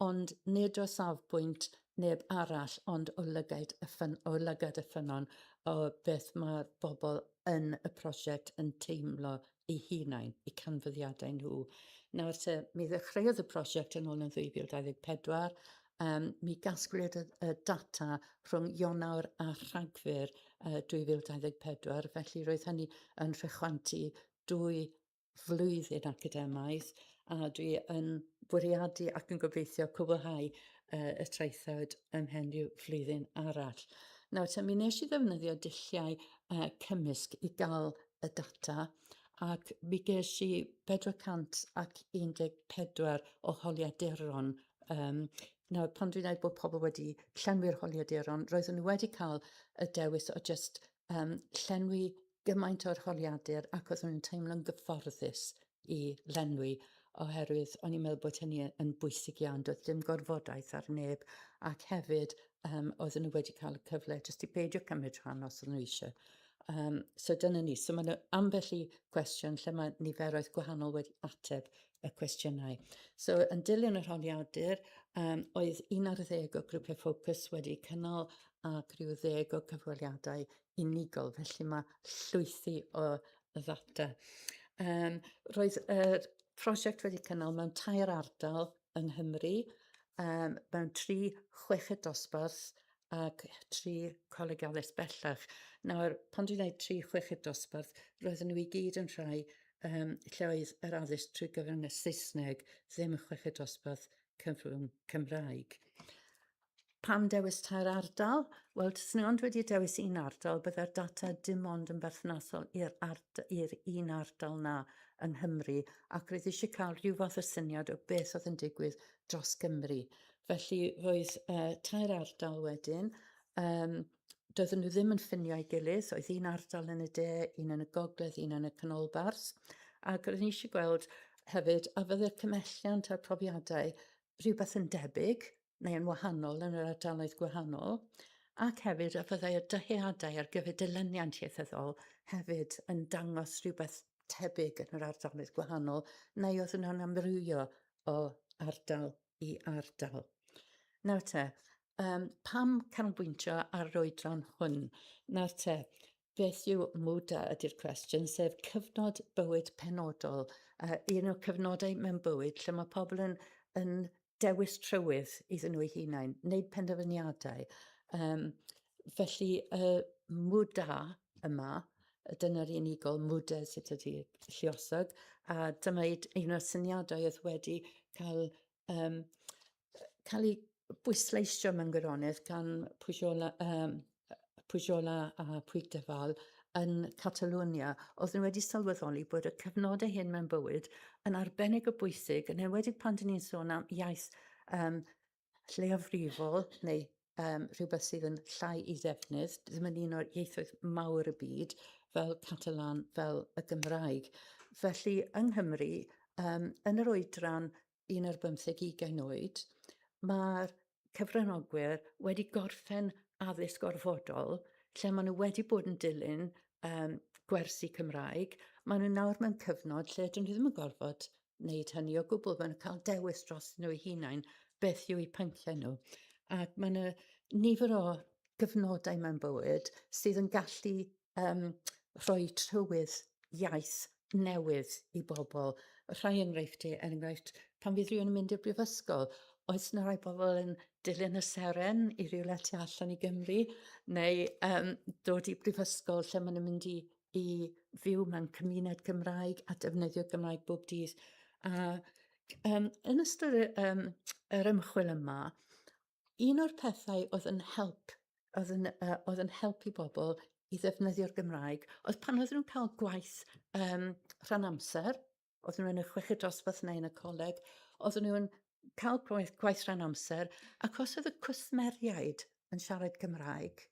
ond nid o safbwynt neb arall ond o lygaid y ffyn, o lygad y ffynnon o beth mae'r bobl yn y prosiect yn teimlo eu hunain, eu canfyddiadau nhw. Nawr te, mi ddechreuodd y prosiect yn ôl yn 2024, um, mi gasglwyd y, y data rhwng Ionawr a Rhagfyr uh, 2024, felly roedd hynny yn rhychwantu dwy flwyddyn academaidd a dwi yn bwriadu ac yn gobeithio cwblhau uh, y traethawd ymhen rhyw flwyddyn arall. Nawr te, mi wnes i ddefnyddio dulliau uh, cymysg i gael y data ac mi ges i 414 o holiaduron. Um, nawr, pan dwi'n dweud bod pobl wedi llenwi'r holiaduron, roeddwn nhw wedi cael y dewis o just um, llenwi gymaint o'r holiadur ac oeddwn nhw'n teimlo'n gyfforddus i lenwi oherwydd o'n i'n meddwl bod hynny yn bwysig iawn, doedd dim gorfodaeth ar neb ac hefyd um, oedden nhw wedi cael y cyfle jyst i beidio cymryd rhan os oedden nhw eisiau. Um, so dyna ni. So mae yna ambell i gwestiwn lle mae niferoedd gwahanol wedi ateb y cwestiynau. So yn dilyn yr holiadur, um, oedd 11 o grwpiau ffocws wedi cynnal ac rhyw ddeg o cyfweliadau unigol, felly mae llwythi o ddata. Um, roedd yr prosiect wedi cynnal mewn tair ardal yng Nghymru, um, mewn tri chweched dosbarth ac tri coleg addysg bellach. Nawr, pan dwi'n dweud tri chweched dosbarth, roedden nhw i gyd yn rhai um, lle oedd yr addysg trwy gyfrwng y Saesneg, ddim y chweched dosbarth cyfrwng Cymraeg. Pam dewis tair ardal? Wel, taswn i ond wedi dewis un ardal, byddai'r data dim ond yn berthnasol i'r i'r un ardal 'na yng Nghymru, ac roedd eisiau cael rhyw fath o syniad o beth oedd yn digwydd dros Gymru. Felly roedd uh, tair ardal wedyn, um, doedden nhw ddim yn ffinio ei gilydd, oedd un ardal yn y de, un yn y gogledd, un yn y canolbarth, ac roedd ni eisiau gweld hefyd a fydde'r cymhelliant a'r profiadau rhywbeth yn debyg, neu yn wahanol yn yr ardaloedd gwahanol, ac hefyd a fyddai'r dyheadau ar gyfer dilyniant ieithyddol hefyd yn dangos rhywbeth tebyg yn yr ardaloedd gwahanol, neu oedd nhw'n amrywio o ardal i ardal. Nawr te, um, pam canolbwyntio ar yr oedran hwn? Nawr te, beth yw muda ydy'r cwestiwn, sef cyfnod bywyd penodol, uh, un o'r cyfnodau mewn bywyd lle mae pobl yn, yn dewis trywydd iddyn nhw eu hunain, wneud penderfyniadau. Um, felly, y uh, mwda yma, dyna'r unigol mwda sut ydy lluosog, a dyma un o'r syniadau oedd wedi cael, um, cael ei bwysleisio mewn gwirionedd gan Pujol, um, Pujola a Puigdevall yn Catalonia, oedden nhw wedi sylweddoli bod y cyfnodau hyn mewn bywyd yn arbennig o bwysig, yn enwedig pan dyn ni'n sôn am iaith um, lleiafrifol neu um, rhywbeth sydd yn llai i ddefnydd, ddim yn un o'r ieithoedd mawr y byd, fel Catalan, fel y Gymraeg. Felly, yng Nghymru, um, yn yr oedran un ar bymtheg ugain oed, mae'r cyfranogwyr wedi gorffen addysg orfodol lle maen nhw wedi bod yn dilyn um, gwersi Cymraeg. Maen nhw nawr mewn cyfnod lle dyn nhw ddim yn gorfod wneud hynny o gwbl. Maen nhw'n cael dewis dros nhw eu hunain beth yw eu pynciau nhw. Ac mae yna nifer o gyfnodau mewn bywyd sydd yn gallu um, rhoi trywydd iaith newydd i bobl. Rhai enghreifftiau, er enghraifft, pan fydd rhywun yn mynd i'r brifysgol, oes yna rai bobl yn dilyn y seren i rywle tu allan i Gymru, neu um, dod i brifysgol lle maen nhw'n mynd i, i fyw mewn cymuned Gymraeg a defnyddio Gymraeg bob dydd. A um, yn ystod um, yr ymchwil yma, Un o'r pethau oedd yn help, oedd yn, uh, oedd yn helpu bobl i ddefnyddio'r Gymraeg, oedd pan oedden nhw'n cael gwaith um, rhan amser, oedden nhw yn y chweched dosbarth neu yn y coleg, oedden nhw'n cael gwaith, gwaith rhan amser, ac os oedd y cwsmeriaid yn siarad Cymraeg,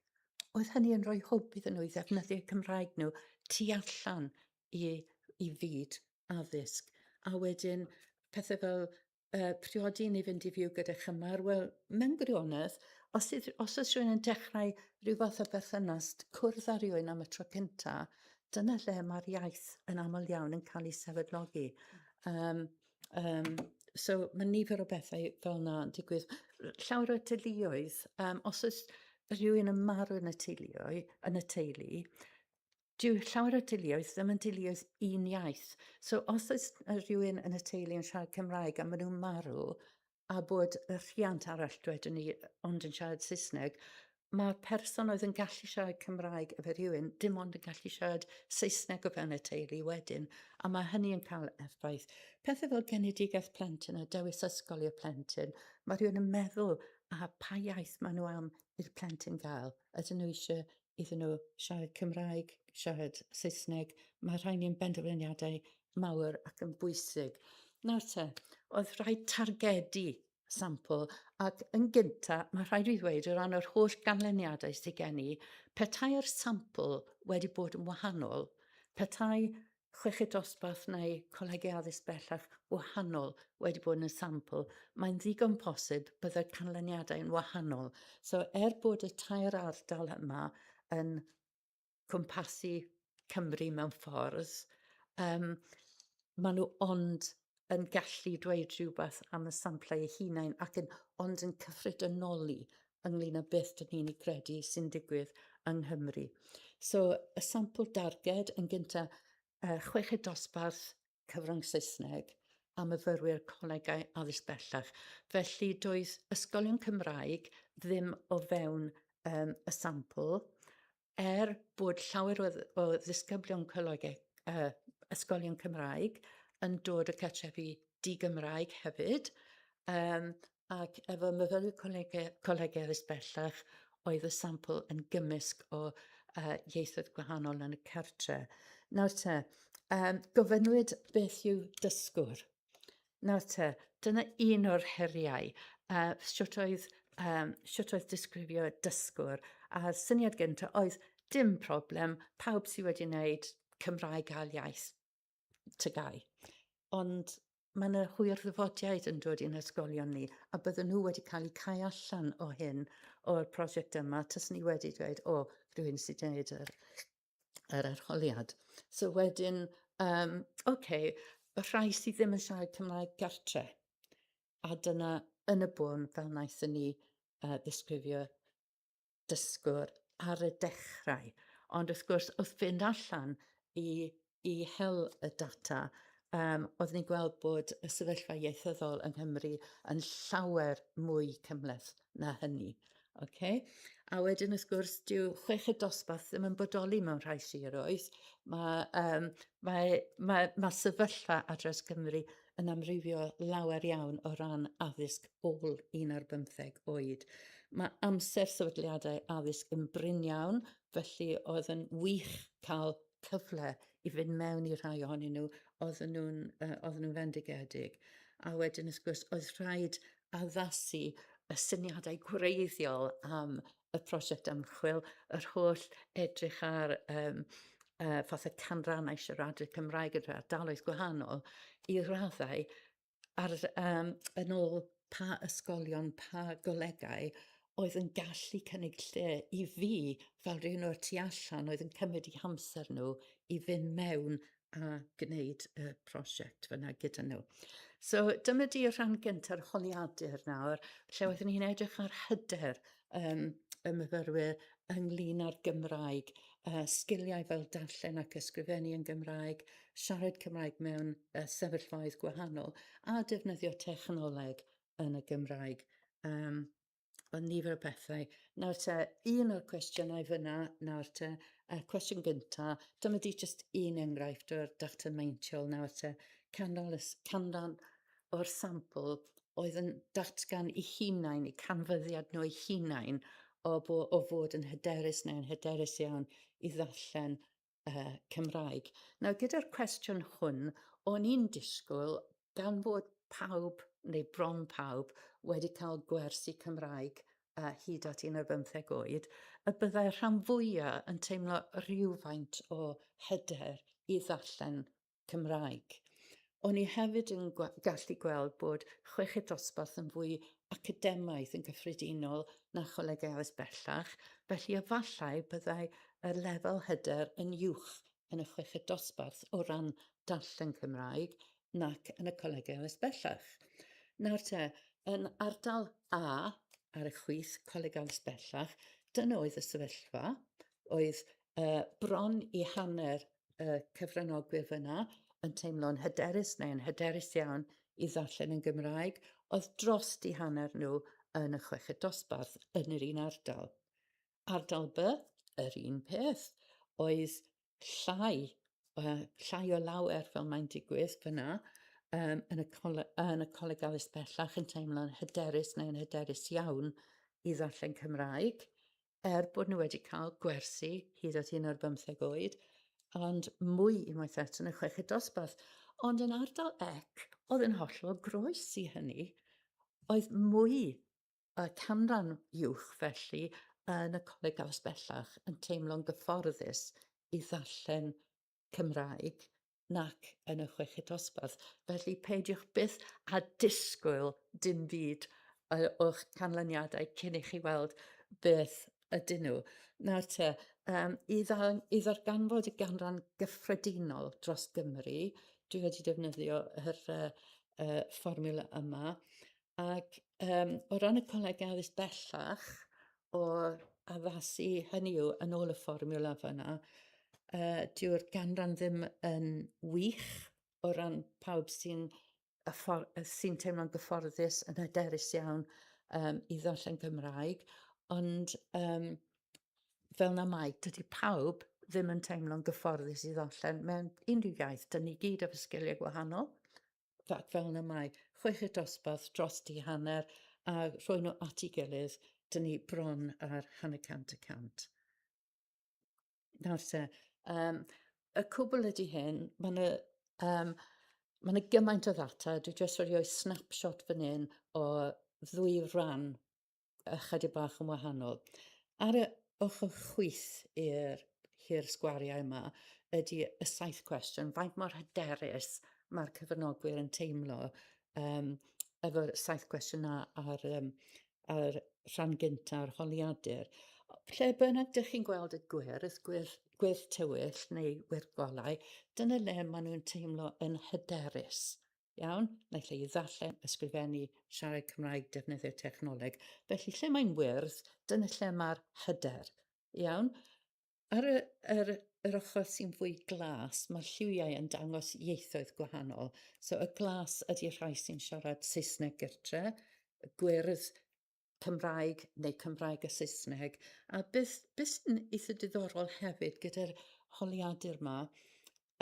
oedd hynny yn rhoi hwb iddyn nhw i ddefnyddio Cymraeg nhw tu allan i, i fyd addysg. A wedyn pethau fel uh, priodi neu fynd i fyw gyda chymar, wel, mewn gwirionedd, os, ydd, os oes rhywun yn dechrau rhyw fath o berthynas, cwrdd â rhywun am y tro cynta, dyna lle mae'r iaith yn aml iawn yn cael ei sefydlogi. Um, um, so mae nifer o bethau fel yna yn digwydd. Llawer o teuluoedd, um, os oes rhywun yn marw yn y teuluoedd, yn y teulu, Dyw llawer o deuluoedd ddim yn deuluoedd un iaith. So os oes rhywun yn y teulu yn siarad Cymraeg a maen nhw'n marw, a bod y rhiant arall, dwedwn ni, ond yn siarad Saesneg, mae'r person oedd yn gallu siarad Cymraeg efo rhywun dim ond yn gallu siarad Saesneg o fewn y teulu wedyn, a mae hynny yn cael effaith. Pethau fel genedigaeth plentyn a dewis ysgol i'r plentyn, mae rhywun yn meddwl a pa iaith maen nhw am i'r plentyn gael. Ydyn nhw eisiau iddyn nhw siarad Cymraeg, siarad Saesneg? Mae rhain yn benderfyniadau mawr ac yn bwysig. Nawr te, oedd rhaid targedu sampl ac yn gynta, mae rhaid i ddweud o ran yr holl ganlyniadau sydd gen i, petai'r sampl wedi bod yn wahanol, petai chweched dosbarth neu colegau addysg bellach wahanol wedi bod yn y sampl, mae'n ddigon posib byddai'r canlyniadau yn wahanol. So er bod y tair ardal yma yn cwmpasu Cymru mewn ffordd, um, maen nhw ond yn gallu dweud rhywbeth am y samplau eu hunain ac yn, ond yn cyffredinoli ynglyn â beth dyn ni'n ei credu sy'n digwydd yng Nghymru. So, y sampl darged yn gyntaf, chweched dosbarth cyfrwng Saesneg a myfyrwyr colegau addysg bellach. Felly doedd ysgolion Cymraeg ddim o fewn um, y sampl, er bod llawer o, o ddisgyblion colegau, ysgolion Cymraeg yn dod o cartrefi di-Gymraeg hefyd, um, ac efo myfyrwyr colegau, colegau addysg bellach, oedd y sampl yn gymysg o ieithoedd gwahanol yn y cartre. Nawr te, um, gofynnwyd beth yw dysgwr. Nawr te, dyna un o'r heriau. Shwt oedd, um, shwt oedd disgrifio dysgwr. A'r syniad gyntaf oedd dim problem, pawb sydd wedi wneud Cymraeg ail iaith tygau. Ond mae yna hwyr-ddyfodiaid yn dod i'n hysgolion ni, a bydden nhw wedi cael eu cau allan o hyn, o'r prosiect yma, taswn ni wedi dweud, o, rhywun sydd wedi gwneud yr, yr arholiad. So wedyn, um, oce, okay, y rhai sydd ddim yn siarad Cymraeg gartre. A dyna yn y bôn fel wnaethon ni ddisgrifio dysgwr ar y dechrau. Ond wrth gwrs, wrth fynd allan i, i hel y data, um, oeddwn ni'n gweld bod y sefyllfa ieithyddol yng Nghymru yn llawer mwy cymhleth na hynny. Okay? A wedyn, wrth gwrs, dyw chweched dosbarth ddim yn bodoli mewn rhai siroedd. Mae, um, mae, mae, mae sefyllfa ar draws Cymru yn amrywio lawer iawn o ran addysg ôl un ar bymtheg oed. Mae amser sefydliadau addysg yn brin iawn, felly oedd yn wych cael cyfle i fynd mewn i rhai ohonyn nhw, oedden nhw'n uh, oedden nhw'n fendigedig. A wedyn, wrth gwrs, oedd rhaid addasu y syniadau gwreiddiol am y prosiect ymchwil, yr holl edrych ar um, fath o canrannau siaradwyr Cymraeg yn ardaloedd gwahanol, i raddau ar, um, yn ôl pa ysgolion, pa golegau oedd yn gallu cynnig lle i fi fel rhywun o'r tu allan oedd yn cymryd eu hamser nhw i fynd mewn a gwneud y prosiect fyna gyda nhw. So dyma di y rhan gyntaf holiadur nawr, lle oeddwn ni'n edrych ar hyder um, y myfyrwyr ynglyn â'r Gymraeg, sgiliau fel darllen ac ysgrifennu yn Gymraeg, siarad Cymraeg mewn sefyllfaoedd gwahanol, a defnyddio technoleg yn y Gymraeg. Um, Oedd nifer o bethau. Nawr te, un o'r cwestiynau fyna, nawr te, y cwestiwn gynta, dyma di jyst un enghraifft o'r data meintiol nawr te, canran, canran o'r sampl oedd yn datgan eu hunain, eu canfyddiad nhw eu hunain o, bo, o fod yn hyderus neu'n hyderus iawn i ddarllen Cymraeg. Nawr, gyda'r cwestiwn hwn, o'n i'n disgwyl, gan fod pawb, neu bron pawb, wedi cael gwersi Cymraeg hyd at 15 oed, y byddai'r rhan fwyaf yn teimlo rhywfaint o hyder i ddarllen Cymraeg. O'n i hefyd yn gallu gweld bod chweched dosbarth yn fwy academaidd yn gyffredinol na cholegau addysg bellach, felly efallai byddai y lefel hyder yn uwch yn y chweched dosbarth o ran darllen Cymraeg nac yn y colegau addysg bellach. Nawr te, yn ardal A, ar y chwith, Coleg Addysg Bellach, dyna oedd y sefyllfa, oedd bron i hanner y cyfranogwyr fyna yn teimlo'n hyderus neu'n hyderus iawn i ddarllen yn Gymraeg, oedd dros i hanner nhw yn y chweched dosbarth yn yr un ardal. Ardal B, yr un peth, oedd llai, llai o lawer fel mae'n digwydd fyna, um, yn, y cole, yn y coleg addysg bellach yn teimlo'n hyderus neu'n hyderus iawn i ddarllen Cymraeg, er bod nhw wedi cael gwersi hyd at 15 oed, ond mwy unwaith eto yn y chweched dosbarth. Ond yn ardal ec, oedd yn hollol groes i hynny, oedd mwy y canran uwch felly yn y coleg addysg bellach yn teimlo'n gyfforddus i ddarllen Cymraeg nac yn y chweched dosbarth. Felly peidiwch byth â disgwyl dim byd o'ch canlyniadau cyn i chi weld beth ydyn nhw. Nawr te, um, i, dda, i ddarganfod y ganran gyffredinol dros Gymru, dwi wedi defnyddio yr uh, uh, fformiwla yma, Ac um, o ran y coleg addysg bellach, o addasu hynny yw yn ôl y fformiwla fyna, uh, dyw'r ganran ddim yn wych o ran pawb sy'n sy teimlo'n gyfforddus yn hyderus iawn um, i ddarllen Cymraeg, ond um, fel na mai, dydy pawb ddim yn teimlo'n gyfforddus i ddarllen mewn unrhyw iaith. Dyn ni gyd efo sgiliau gwahanol. Ac fel 'na mae chweched dosbarth dros di hanner a rhoi nhw at ei gilydd, dyn ni bron ar hanner cant y cant. Nawr te, um, y cwbl ydy hyn, mae yna um, ma yna gymaint o ddata, dwi jyst wedi rhoi snapshot fan hyn o ddwy ran ychydig bach yn wahanol. Ar y ochr chwith i'r hir sgwariau yma ydy y saith cwestiwn, faint mor hyderus mae'r cyfranogwyr yn teimlo um, efo'r saith cwestiwn na ar, um, ar rhan gynta'r holiadur. Lle bynnag dych chi'n gweld y gwyrdd, gwyrdd, gwyrdd tywyll neu gwyrdd golau, dyna le maen nhw'n teimlo yn hyderus. Iawn? Naill ai i ddarllen, ysgrifennu, siarad Cymraeg, defnyddio technoleg. Felly lle mae'n wyrdd, dyna lle mae'r hyder. Iawn? Ar y, yr, yr ochr sy'n fwy glas, mae'r lliwiau yn dangos ieithoedd gwahanol. So y glas ydy'r rhai sy'n siarad Saesneg gytre, y gwyrdd Cymraeg neu Cymraeg a Saesneg. A beth, beth sy'n eitha diddorol hefyd gyda'r holiadur yma,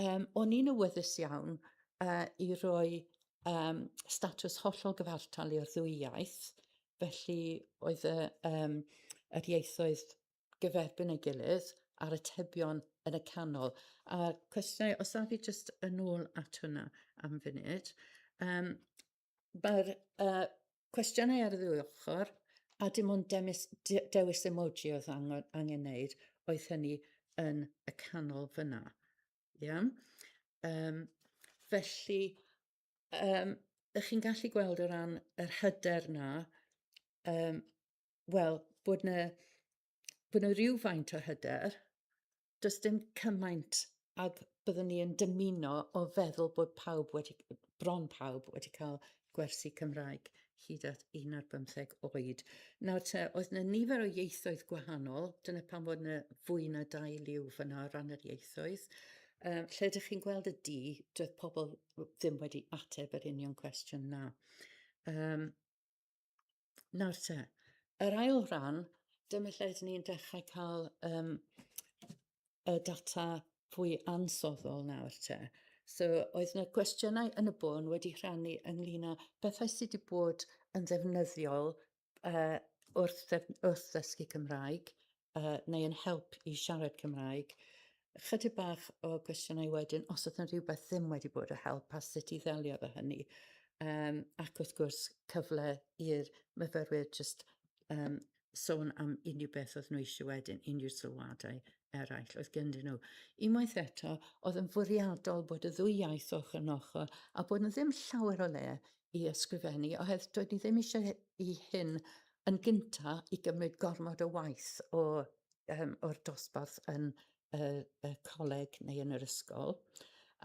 um, o'n i'n awyddus iawn uh, i roi um, statws hollol gyfartal i'r ddwy iaith, felly oedd y, um, yr ieithoedd gyferbyn ei gilydd a'r atebion yn y canol. A cwestiynau, os af i jyst yn ôl at hwnna am funud, um, Mae'r uh, cwestiynau ar y ddwy ochr, a dim ond demis, de, dewis emoji oedd angen, angen wneud, oedd hynny yn y canol fyna. Iawn? Um, felly, um, ych chi'n gallu gweld o ran yr hyder na, um, wel, bod na, bod na rhywfaint o hyder, does dim cymaint ag byddwn ni yn dymuno o feddwl bod pawb wedi, bron pawb wedi cael gwersi Cymraeg hyd at un ar bymtheg oed. Nawr te, oedd yna nifer o ieithoedd gwahanol, dyna pam bod yna fwy na dau liw fyna o ran yr ieithoedd. Um, lle ydych chi'n gweld y du, doedd pobl ddim wedi ateb yr union cwestiwn na. Um, Nawr te, yr ail ran, dyma lle ydyn ni'n dechrau cael um, y data fwy ansoddol nawr te. So, oedd yna gwestiynau yn y bôn wedi rhannu ynglyn â bethau sydd wedi bod yn ddefnyddiol uh, wrth, wrth ddysgu Cymraeg, uh, neu yn help i siarad Cymraeg. Chydig bach o gwestiynau wedyn, os oedd yna rhywbeth ddim wedi bod o help a sut i ddelio efo hynny. Um, ac wrth gwrs, cyfle i'r myfyrwyr jyst um, sôn am unrhyw beth oedd nhw eisiau wedyn, unrhyw sylwadau eraill oedd ganddyn nhw. Unwaith eto, oedd yn fwriadol bod y ddwy iaith ochr yn ochr a bod yna ddim llawer o le i ysgrifennu, oherwydd doedd ni ddim eisiau i hyn yn gynta i gymryd gormod o waith o, um, o'r dosbarth yn y, y coleg neu yn yr ysgol.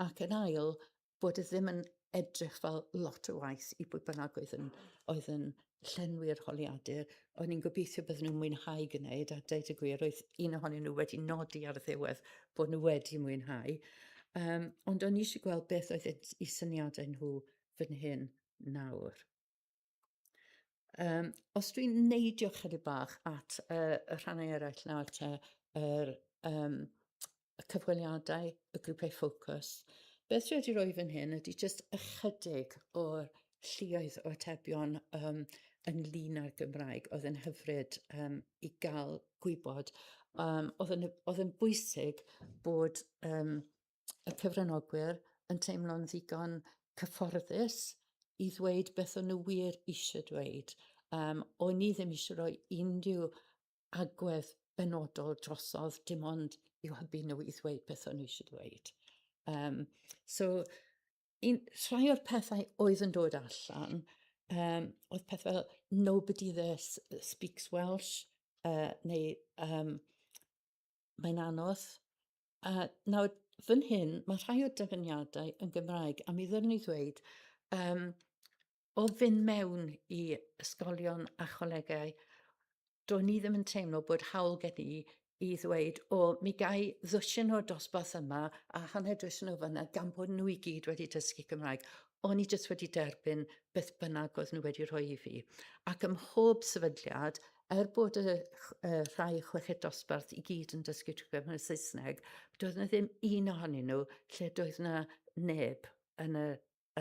Ac yn ail, bod e ddim yn edrych fel lot o waith i bwy bynnag oedd yn, oedd yn llenwi'r holiadur. O'n i'n gobeithio bydden nhw'n mwynhau gwneud, a deud y gwir, oedd un ohonyn nhw wedi nodi ar y ddiwedd bod nhw wedi mwynhau. Um, ond o'n i eisiau gweld beth oedd eu syniadau nhw fan hyn nawr. Um, os dwi'n neidio chydig bach at uh, y rhannau eraill nawr te, yr, um, y cyfweliadau, y grwpiau ffocws. Beth dwi wedi rhoi fan hyn ydy jyst ychydig o'r lluoedd o atebion um, ynglyn â'r Gymraeg oedd yn hyfryd um, i gael gwybod. Um, oedd, yn, oedd yn bwysig bod um, y cyfranogwyr yn teimlo'n ddigon cyfforddus i ddweud beth o'n nhw wir eisiau dweud. Um, o'n i ddim eisiau rhoi unrhyw agwedd benodol drosodd, dim ond i'w hybu nhw i ddweud beth o'n nhw eisiau dweud. Um, so, un, rhai o'r pethau oedd yn dod allan, um, oedd pethau fel nobody there speaks Welsh, uh, neu um, mae'n anodd. Uh, nawr, fan hyn, mae rhai o'r dyfyniadau yn Gymraeg, a mi ddylwn i ddweud, um, o fynd mewn i ysgolion a cholegau, do'n i ddim yn teimlo bod hawl gen i i ddweud, o, mi gai ddwsin o'r dosbarth yma a hanner dwsin o fyna gan bod nhw i gyd wedi dysgu Cymraeg. O'n i jyst wedi derbyn beth bynnag oedd nhw wedi rhoi i fi. Ac ym mhob sefydliad, er bod y, y rhai chweched dosbarth i gyd yn dysgu trwy gyfrwng y Saesneg, doedd yna ddim un ohonyn nhw lle doedd yna neb yn y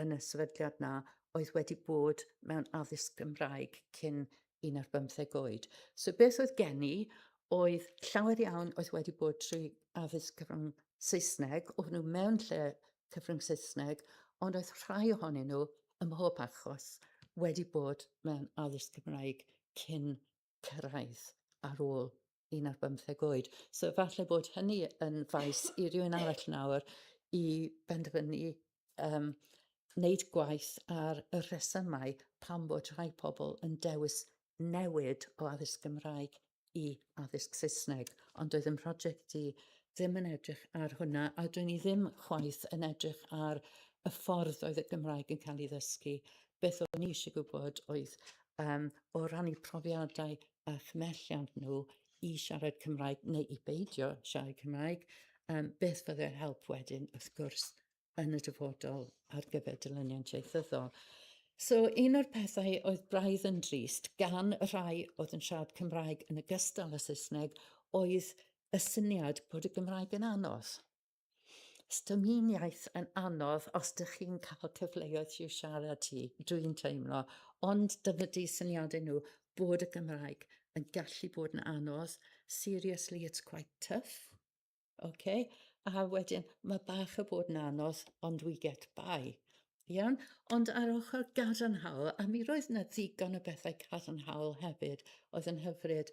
yn y sefydliad 'na oedd wedi bod mewn addysg Gymraeg cyn un ar bymtheg oed. So beth oedd gen i oedd llawer iawn oedd wedi bod trwy addysg cyfrwng Saesneg, oedd nhw mewn lle cyfrwng Saesneg, ond oedd rhai ohonyn nhw ym mhob achos wedi bod mewn addysg Gymraeg cyn cyrraedd ar ôl un ar bymtheg oed. So falle bod hynny yn faes i rywun arall nawr i benderfynu um, wneud gwaith ar y rhesymau pam bod rhai pobl yn dewis newid o addysg Gymraeg i addysg Saesneg. Ond doedd yn prosiect i ddim yn edrych ar hwnna, a do'n i ddim chwaith yn edrych ar y ffordd oedd y Gymraeg yn cael ei ddysgu. Beth o'n i eisiau gwybod oedd um, o rannu profiadau a chymhelliant nhw i siarad Cymraeg neu i beidio siarad Cymraeg, um, beth fyddai'r help wedyn, wrth gwrs, yn y dyfodol ar gyfer dilyniant ieithyddol. So un o'r pethau oedd braidd yn drist gan y rhai oedd yn siarad Cymraeg yn ogystal â Saesneg oedd y syniad bod y Gymraeg yn anodd. Sdim un iaith yn anodd os dych chi'n cael cyfleoedd i'w siarad hi, dwi'n teimlo. Ond dyma di syniadau nhw bod y Gymraeg yn gallu bod yn anodd. Seriously, it's quite tough. Okay? A wedyn, mae bach o bod yn anodd, ond we get by. Iawn? Ond ar ochr gadarnhaol, a mi roedd yna ddigon o bethau cadarnhaol hefyd, oedd yn hyfryd.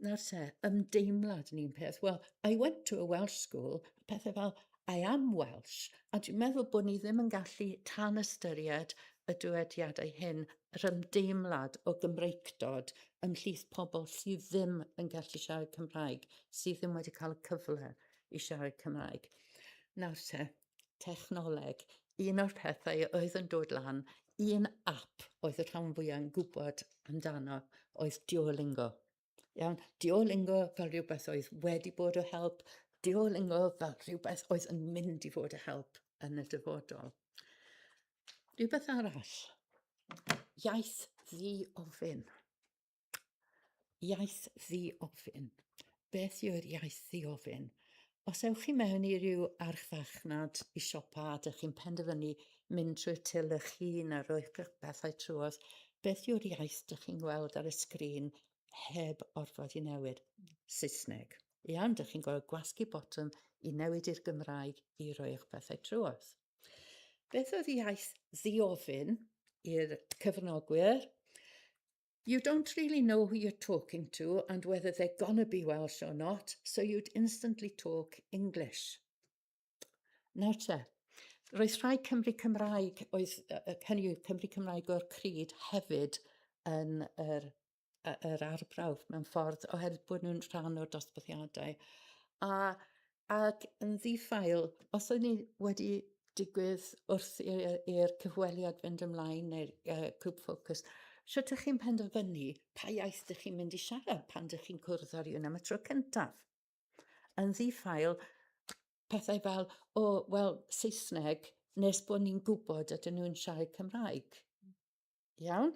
Nawr te, ymdeimlad yn un peth. Well, I went to a Welsh school, pethau fel, I am Welsh. A dwi'n meddwl bod ni ddim yn gallu tan ystyried y dywediadau hyn, yr ymdeimlad o Gymreictod ymhlith pobl sydd ddim yn gallu siarad Cymraeg, sydd ddim wedi cael y cyfle i siarad Cymraeg. Nawr te, technoleg. Un o'r pethau oedd yn dod lan, un app oedd y rhan fwyaf yn gwybod amdano oedd Duolingo. Iawn, Duolingo fel rhywbeth oedd wedi bod o help, Duolingo fel rhywbeth oedd yn mynd i fod o help yn y dyfodol. Rhywbeth arall, iaith ddi-ofyn. Iaith ddi-ofyn. Beth yw'r iaith ddi-ofyn? Os ewch chi mewn i ryw archfarchnad i siopa a dych chi'n penderfynu mynd trwy'r til eich hun a rhoi'ch bethau trwodd, beth yw'r iaith dych chi'n gweld ar y sgrin heb orfod i newid? Saesneg. Iawn, dych chi'n gorfod gwasgu botwm i newid i'r Gymraeg i roi eich pethau trwodd. Beth oedd iaith ddi-ofyn i'r cyfranogwyr? You don't really know who you're talking to and whether they're gonna be Welsh or not, so you'd instantly talk English. Nawr te, roedd rhai Cymry Cymraeg, oedd, hynny yw Cymry Cymraeg o'r cryd hefyd yn yr, yr arbrawf mewn ffordd, oherwydd bod nhw'n rhan o'r dosbarthiadau. A Ac yn ddi-ffael, os o'n i wedi digwydd wrth i'r cyfweliad fynd ymlaen neu'r uh, grŵp ffocws, sut ydych chi'n penderfynu pa iaith ydych chi'n mynd i siarad pan ydych chi'n cwrdd â rhywun am y tro cyntaf? Yn ddi-ffael, pethau fel, o, oh, wel, Saesneg, nes bod ni'n gwybod ydyn nhw'n siarad Cymraeg. Iawn?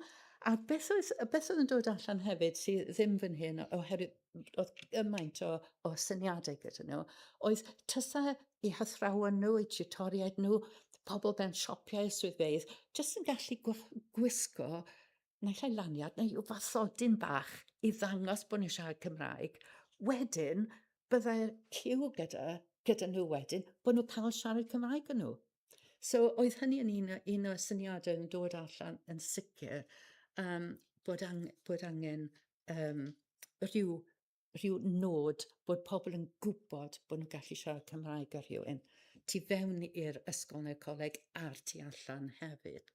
A beth oedd, beth oedd yn dod allan hefyd sydd ddim fan hyn, oherwydd oedd gymaint o, o syniadau gyda nhw, oedd tysa eu hathrawon nhw, eu tiwtoriaid nhw, pobl mewn siopau, swyddfeydd, jyst yn gallu gwisgo naill ai laniad neu rhyw fathodyn bach i ddangos bod nhw'n siarad Cymraeg. Wedyn, byddai'r ciw gyda, gyda nhw wedyn, bod nhw'n cael siarad Cymraeg yn nhw. So oedd hynny yn un, un o'r syniadau yn dod allan yn sicr, um, bod, ang, bod angen um, rhyw, rhyw nod bod pobl yn gwybod bod nhw'n gallu siarad Cymraeg â rhywun tu fewn i'r ysgol neu'r coleg a'r tu allan hefyd.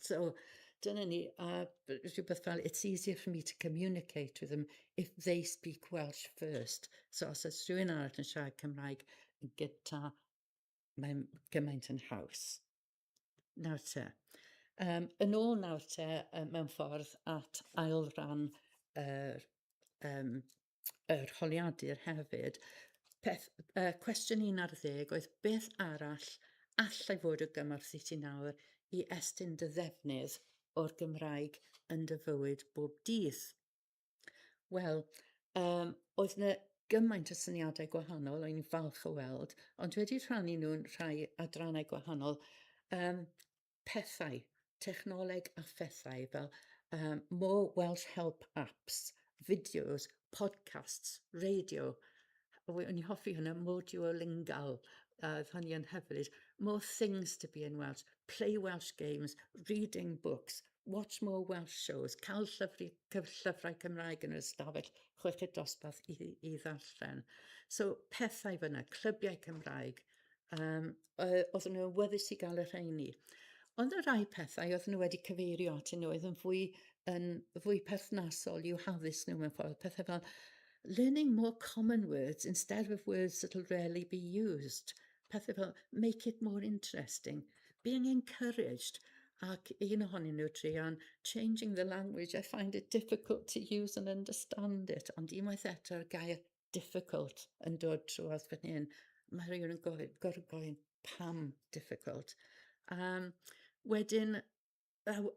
So dyna ni, a rhywbeth fel, it's easier for me to communicate with them if they speak Welsh first. So os oes rhywun arall yn siarad Cymraeg yn gyda, mae'n gymaint yn haws. Nawr te, um, yn ôl nawr te, um, mewn ffordd at ail ran yr, um, yr holiadur hefyd, peth, uh, cwestiwn 11 oedd beth arall allai fod o gymorth i ti nawr i estyn dy ddefnydd o'r Gymraeg yn dy fywyd bob dydd? Wel, um, oedd yna gymaint o syniadau gwahanol, o'n i'n falch o weld, ond wedi rhannu nhw'n rhai adrannau gwahanol. Um, pethau, technoleg a phethau fel um, more Welsh help apps, videos, podcasts, radio. O'n i'n hoffi hwnna, more Duolingo, oedd hynny yn hyfryd. More things to be in Welsh, play Welsh games, reading books, watch more Welsh shows, cael llyfru, llyfrau Cymraeg yn yr ystafell chweched dosbarth i, i ddarllen. So pethau fyna, clybiau Cymraeg, um, oedden nhw'n awyddus i gael y rheini. Ond y rhai pethau oedden nhw wedi cyfeirio atyn nhw oedd yn fwy, yn fwy perthnasol i'w haddysg nhw mewn ffordd. Pethau fel learning more common words instead of words that'll rarely be used. Pethau fel make it more interesting, being encouraged, ac un ohonyn nhw druan, changing the language, I find it difficult to use and understand it. Ond unwaith eto'r gair difficult yn dod trwodd fan hyn, mae rhywun yn gofyn, gorfod gofyn pam difficult. Um, wedyn,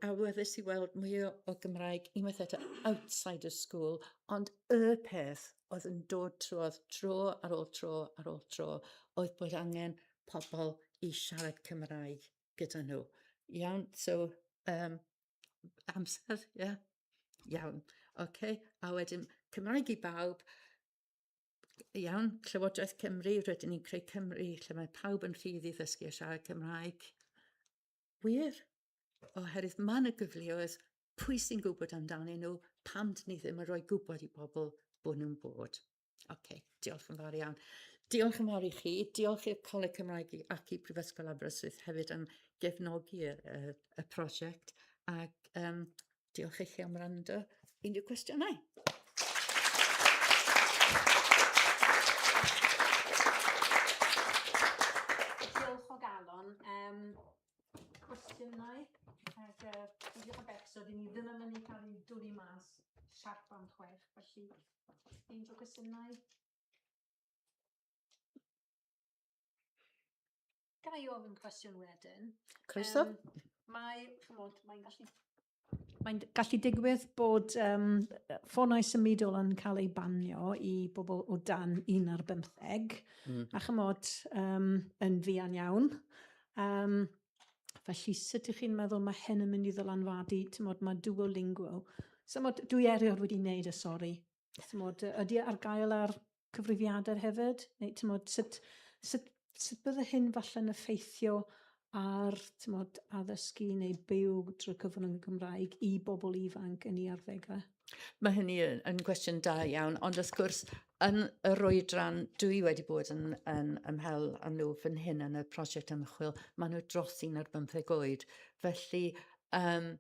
awyddus i weld mwy o, o Gymraeg unwaith eto outside of school, ond y peth oedd yn dod trwodd tro ar ôl tro ar ôl tro oedd bod angen pobl i siarad Cymraeg gyda nhw. Iawn, so um, amser, ie. Yeah. Iawn, oce. Okay. A wedyn Cymraeg i bawb, iawn, Llywodraeth Cymru, rydyn ni'n creu Cymru lle mae pawb yn rhydd i ddysgu a siarad Cymraeg. Wir, oherwydd mae yna gyfleoedd, pwy sy'n gwybod amdanyn nhw, pam dyn ni ddim yn rhoi gwybod i bobl bod nhw'n bod. Oce, diolch yn fawr iawn. Diolch yn fawr i chi, diolch i'r Coleg Cymraeg ac i Brifysgol Aberystwyth hefyd am gefnogi y, y, y prosiect ac um, diolch i chi am wrando. Unrhyw cwestiynau? Diolch o galon. Um, cwestiynau? Ac uh, diolch o becso, dyn ni ddim yn mynd i cael ei dwlu mas siarp am chwech, felly Unrhyw gwestiynau? Ga i ofyn cwestiwn wedyn? Croeso. Um, mae, chymod, mae'n gallu Mae'n gallu digwydd bod um, ffonau symudol yn cael eu banio i bobl o dan 1 ar 15, mm. a chymod, um, yn fuan iawn. Um, felly, sut ych chi'n meddwl mae hyn yn mynd i ddylanwadu, tymod, mae Duolingo. Tymod, dwi erioed wedi wneud y sori. Tymod, ydy e ar gael ar cyfrifiadur hefyd? Neu, tymod, sut, sut, sut bydde hyn falle'n effeithio ar tymod, addysgu neu byw drwy cyfrwng y Gymraeg i bobl ifanc yn ei arddegau? Mae hynny yn, yn gwestiwn da iawn, ond wrth gwrs, yn yr oedran dwi wedi bod yn, yn ymhel â nhw fan hyn yn y prosiect ymchwil, maen nhw dros 15 oed. Felly, um,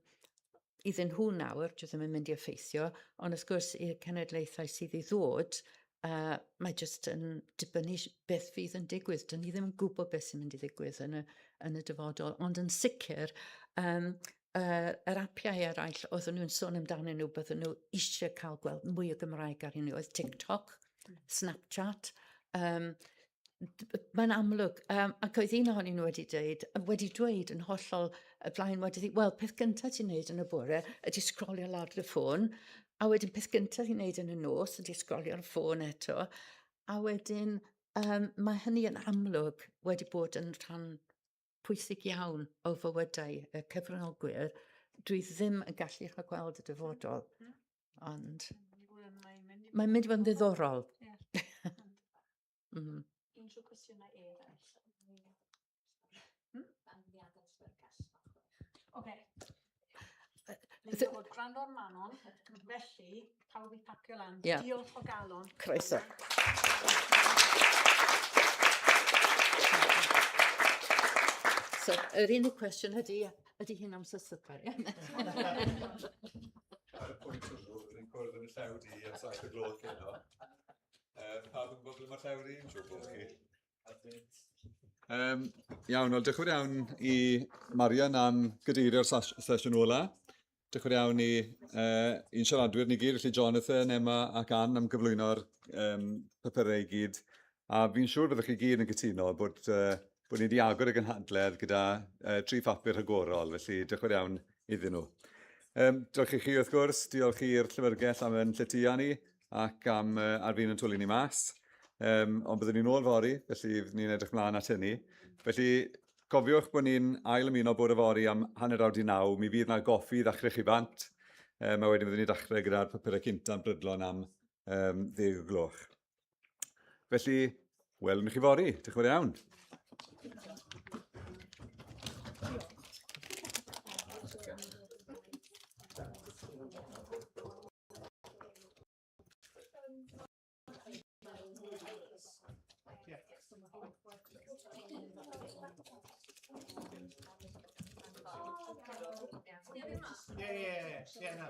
iddyn nhw nawr, dwi ddim yn mynd i effeithio, ond wrth gwrs i'r cenedlaethau sydd i ddod, uh, mae jyst yn dibynnu beth fydd yn digwydd. Dyn ni ddim yn gwybod beth sy'n mynd i ddigwydd yn y, yn y dyfodol, ond yn sicr, um, uh, yr apiau eraill oedden nhw'n sôn amdanyn nhw, bydden nhw eisiau cael gweld mwy o Gymraeg ar nhw, oedd TikTok, Snapchat, um, Mae'n amlwg, ac oedd un ohonyn nhw wedi dweud, wedi dweud yn hollol y blaen, wedi dweud, wel, peth gyntaf ti'n neud yn y bore ydy sgrolio lawr dy ffôn, a wedyn peth gyntaf ti'n neud yn y nos ydy sgrolio ar y ffôn eto, a wedyn mae hynny yn amlwg wedi bod yn rhan pwysig iawn o fywydau y cyfranogwyr. Dwi ddim yn gallu rhagweld y dyfodol, ond mae'n mynd i fod yn ddiddorol. Unrhyw cwestiynau eraill? Oce. Ni'n gorfod gwrando ar Manon, felly pawb i pacio lan. Ie. Diolch o galon. Croeso. So, yr unig cwestiwn ydy, ydy hi'n amser swper? Ar y pwynt hwnnw, byddwn ni'n cwrdd yn y llew di am 7 o gloch heno. Pawb yn gwybod ble mae'r llew di? Yn siŵr bod chi. Iawn, wel, diolch yn fawr iawn i Marian am gadeirio'r sesiwn ola. Diolch yn fawr iawn i i'n siaradwyr ni gyd, felly Jonathan, Emma ac Ann am gyflwyno'r papurau i gyd. A fi'n siŵr byddwch chi gyd yn cytuno bod ni wedi agor y gynhadledd gyda 3 phapur rhagorol, felly diolch yn fawr iawn iddyn nhw. Diolch i chi wrth gwrs, diolch i'r Llyfrgell am yn lletya ni ac am ar fin yn twlu ni mas. Ond byddwn ni'n ôl fory, felly fyddwn ni'n edrych mlaen at hynny. Felly cofiwch bod ni'n ail ymuno bore fory am 9:30. Mi fydd na goffi i ddechrau chi bant. A wedyn fyddwn ni'n dechrau gyda'r papurau cynta'n brydlon am 10 o gloch. Felly, welwn ni chi fory. Diolch yn fawr iawn. Ie, na,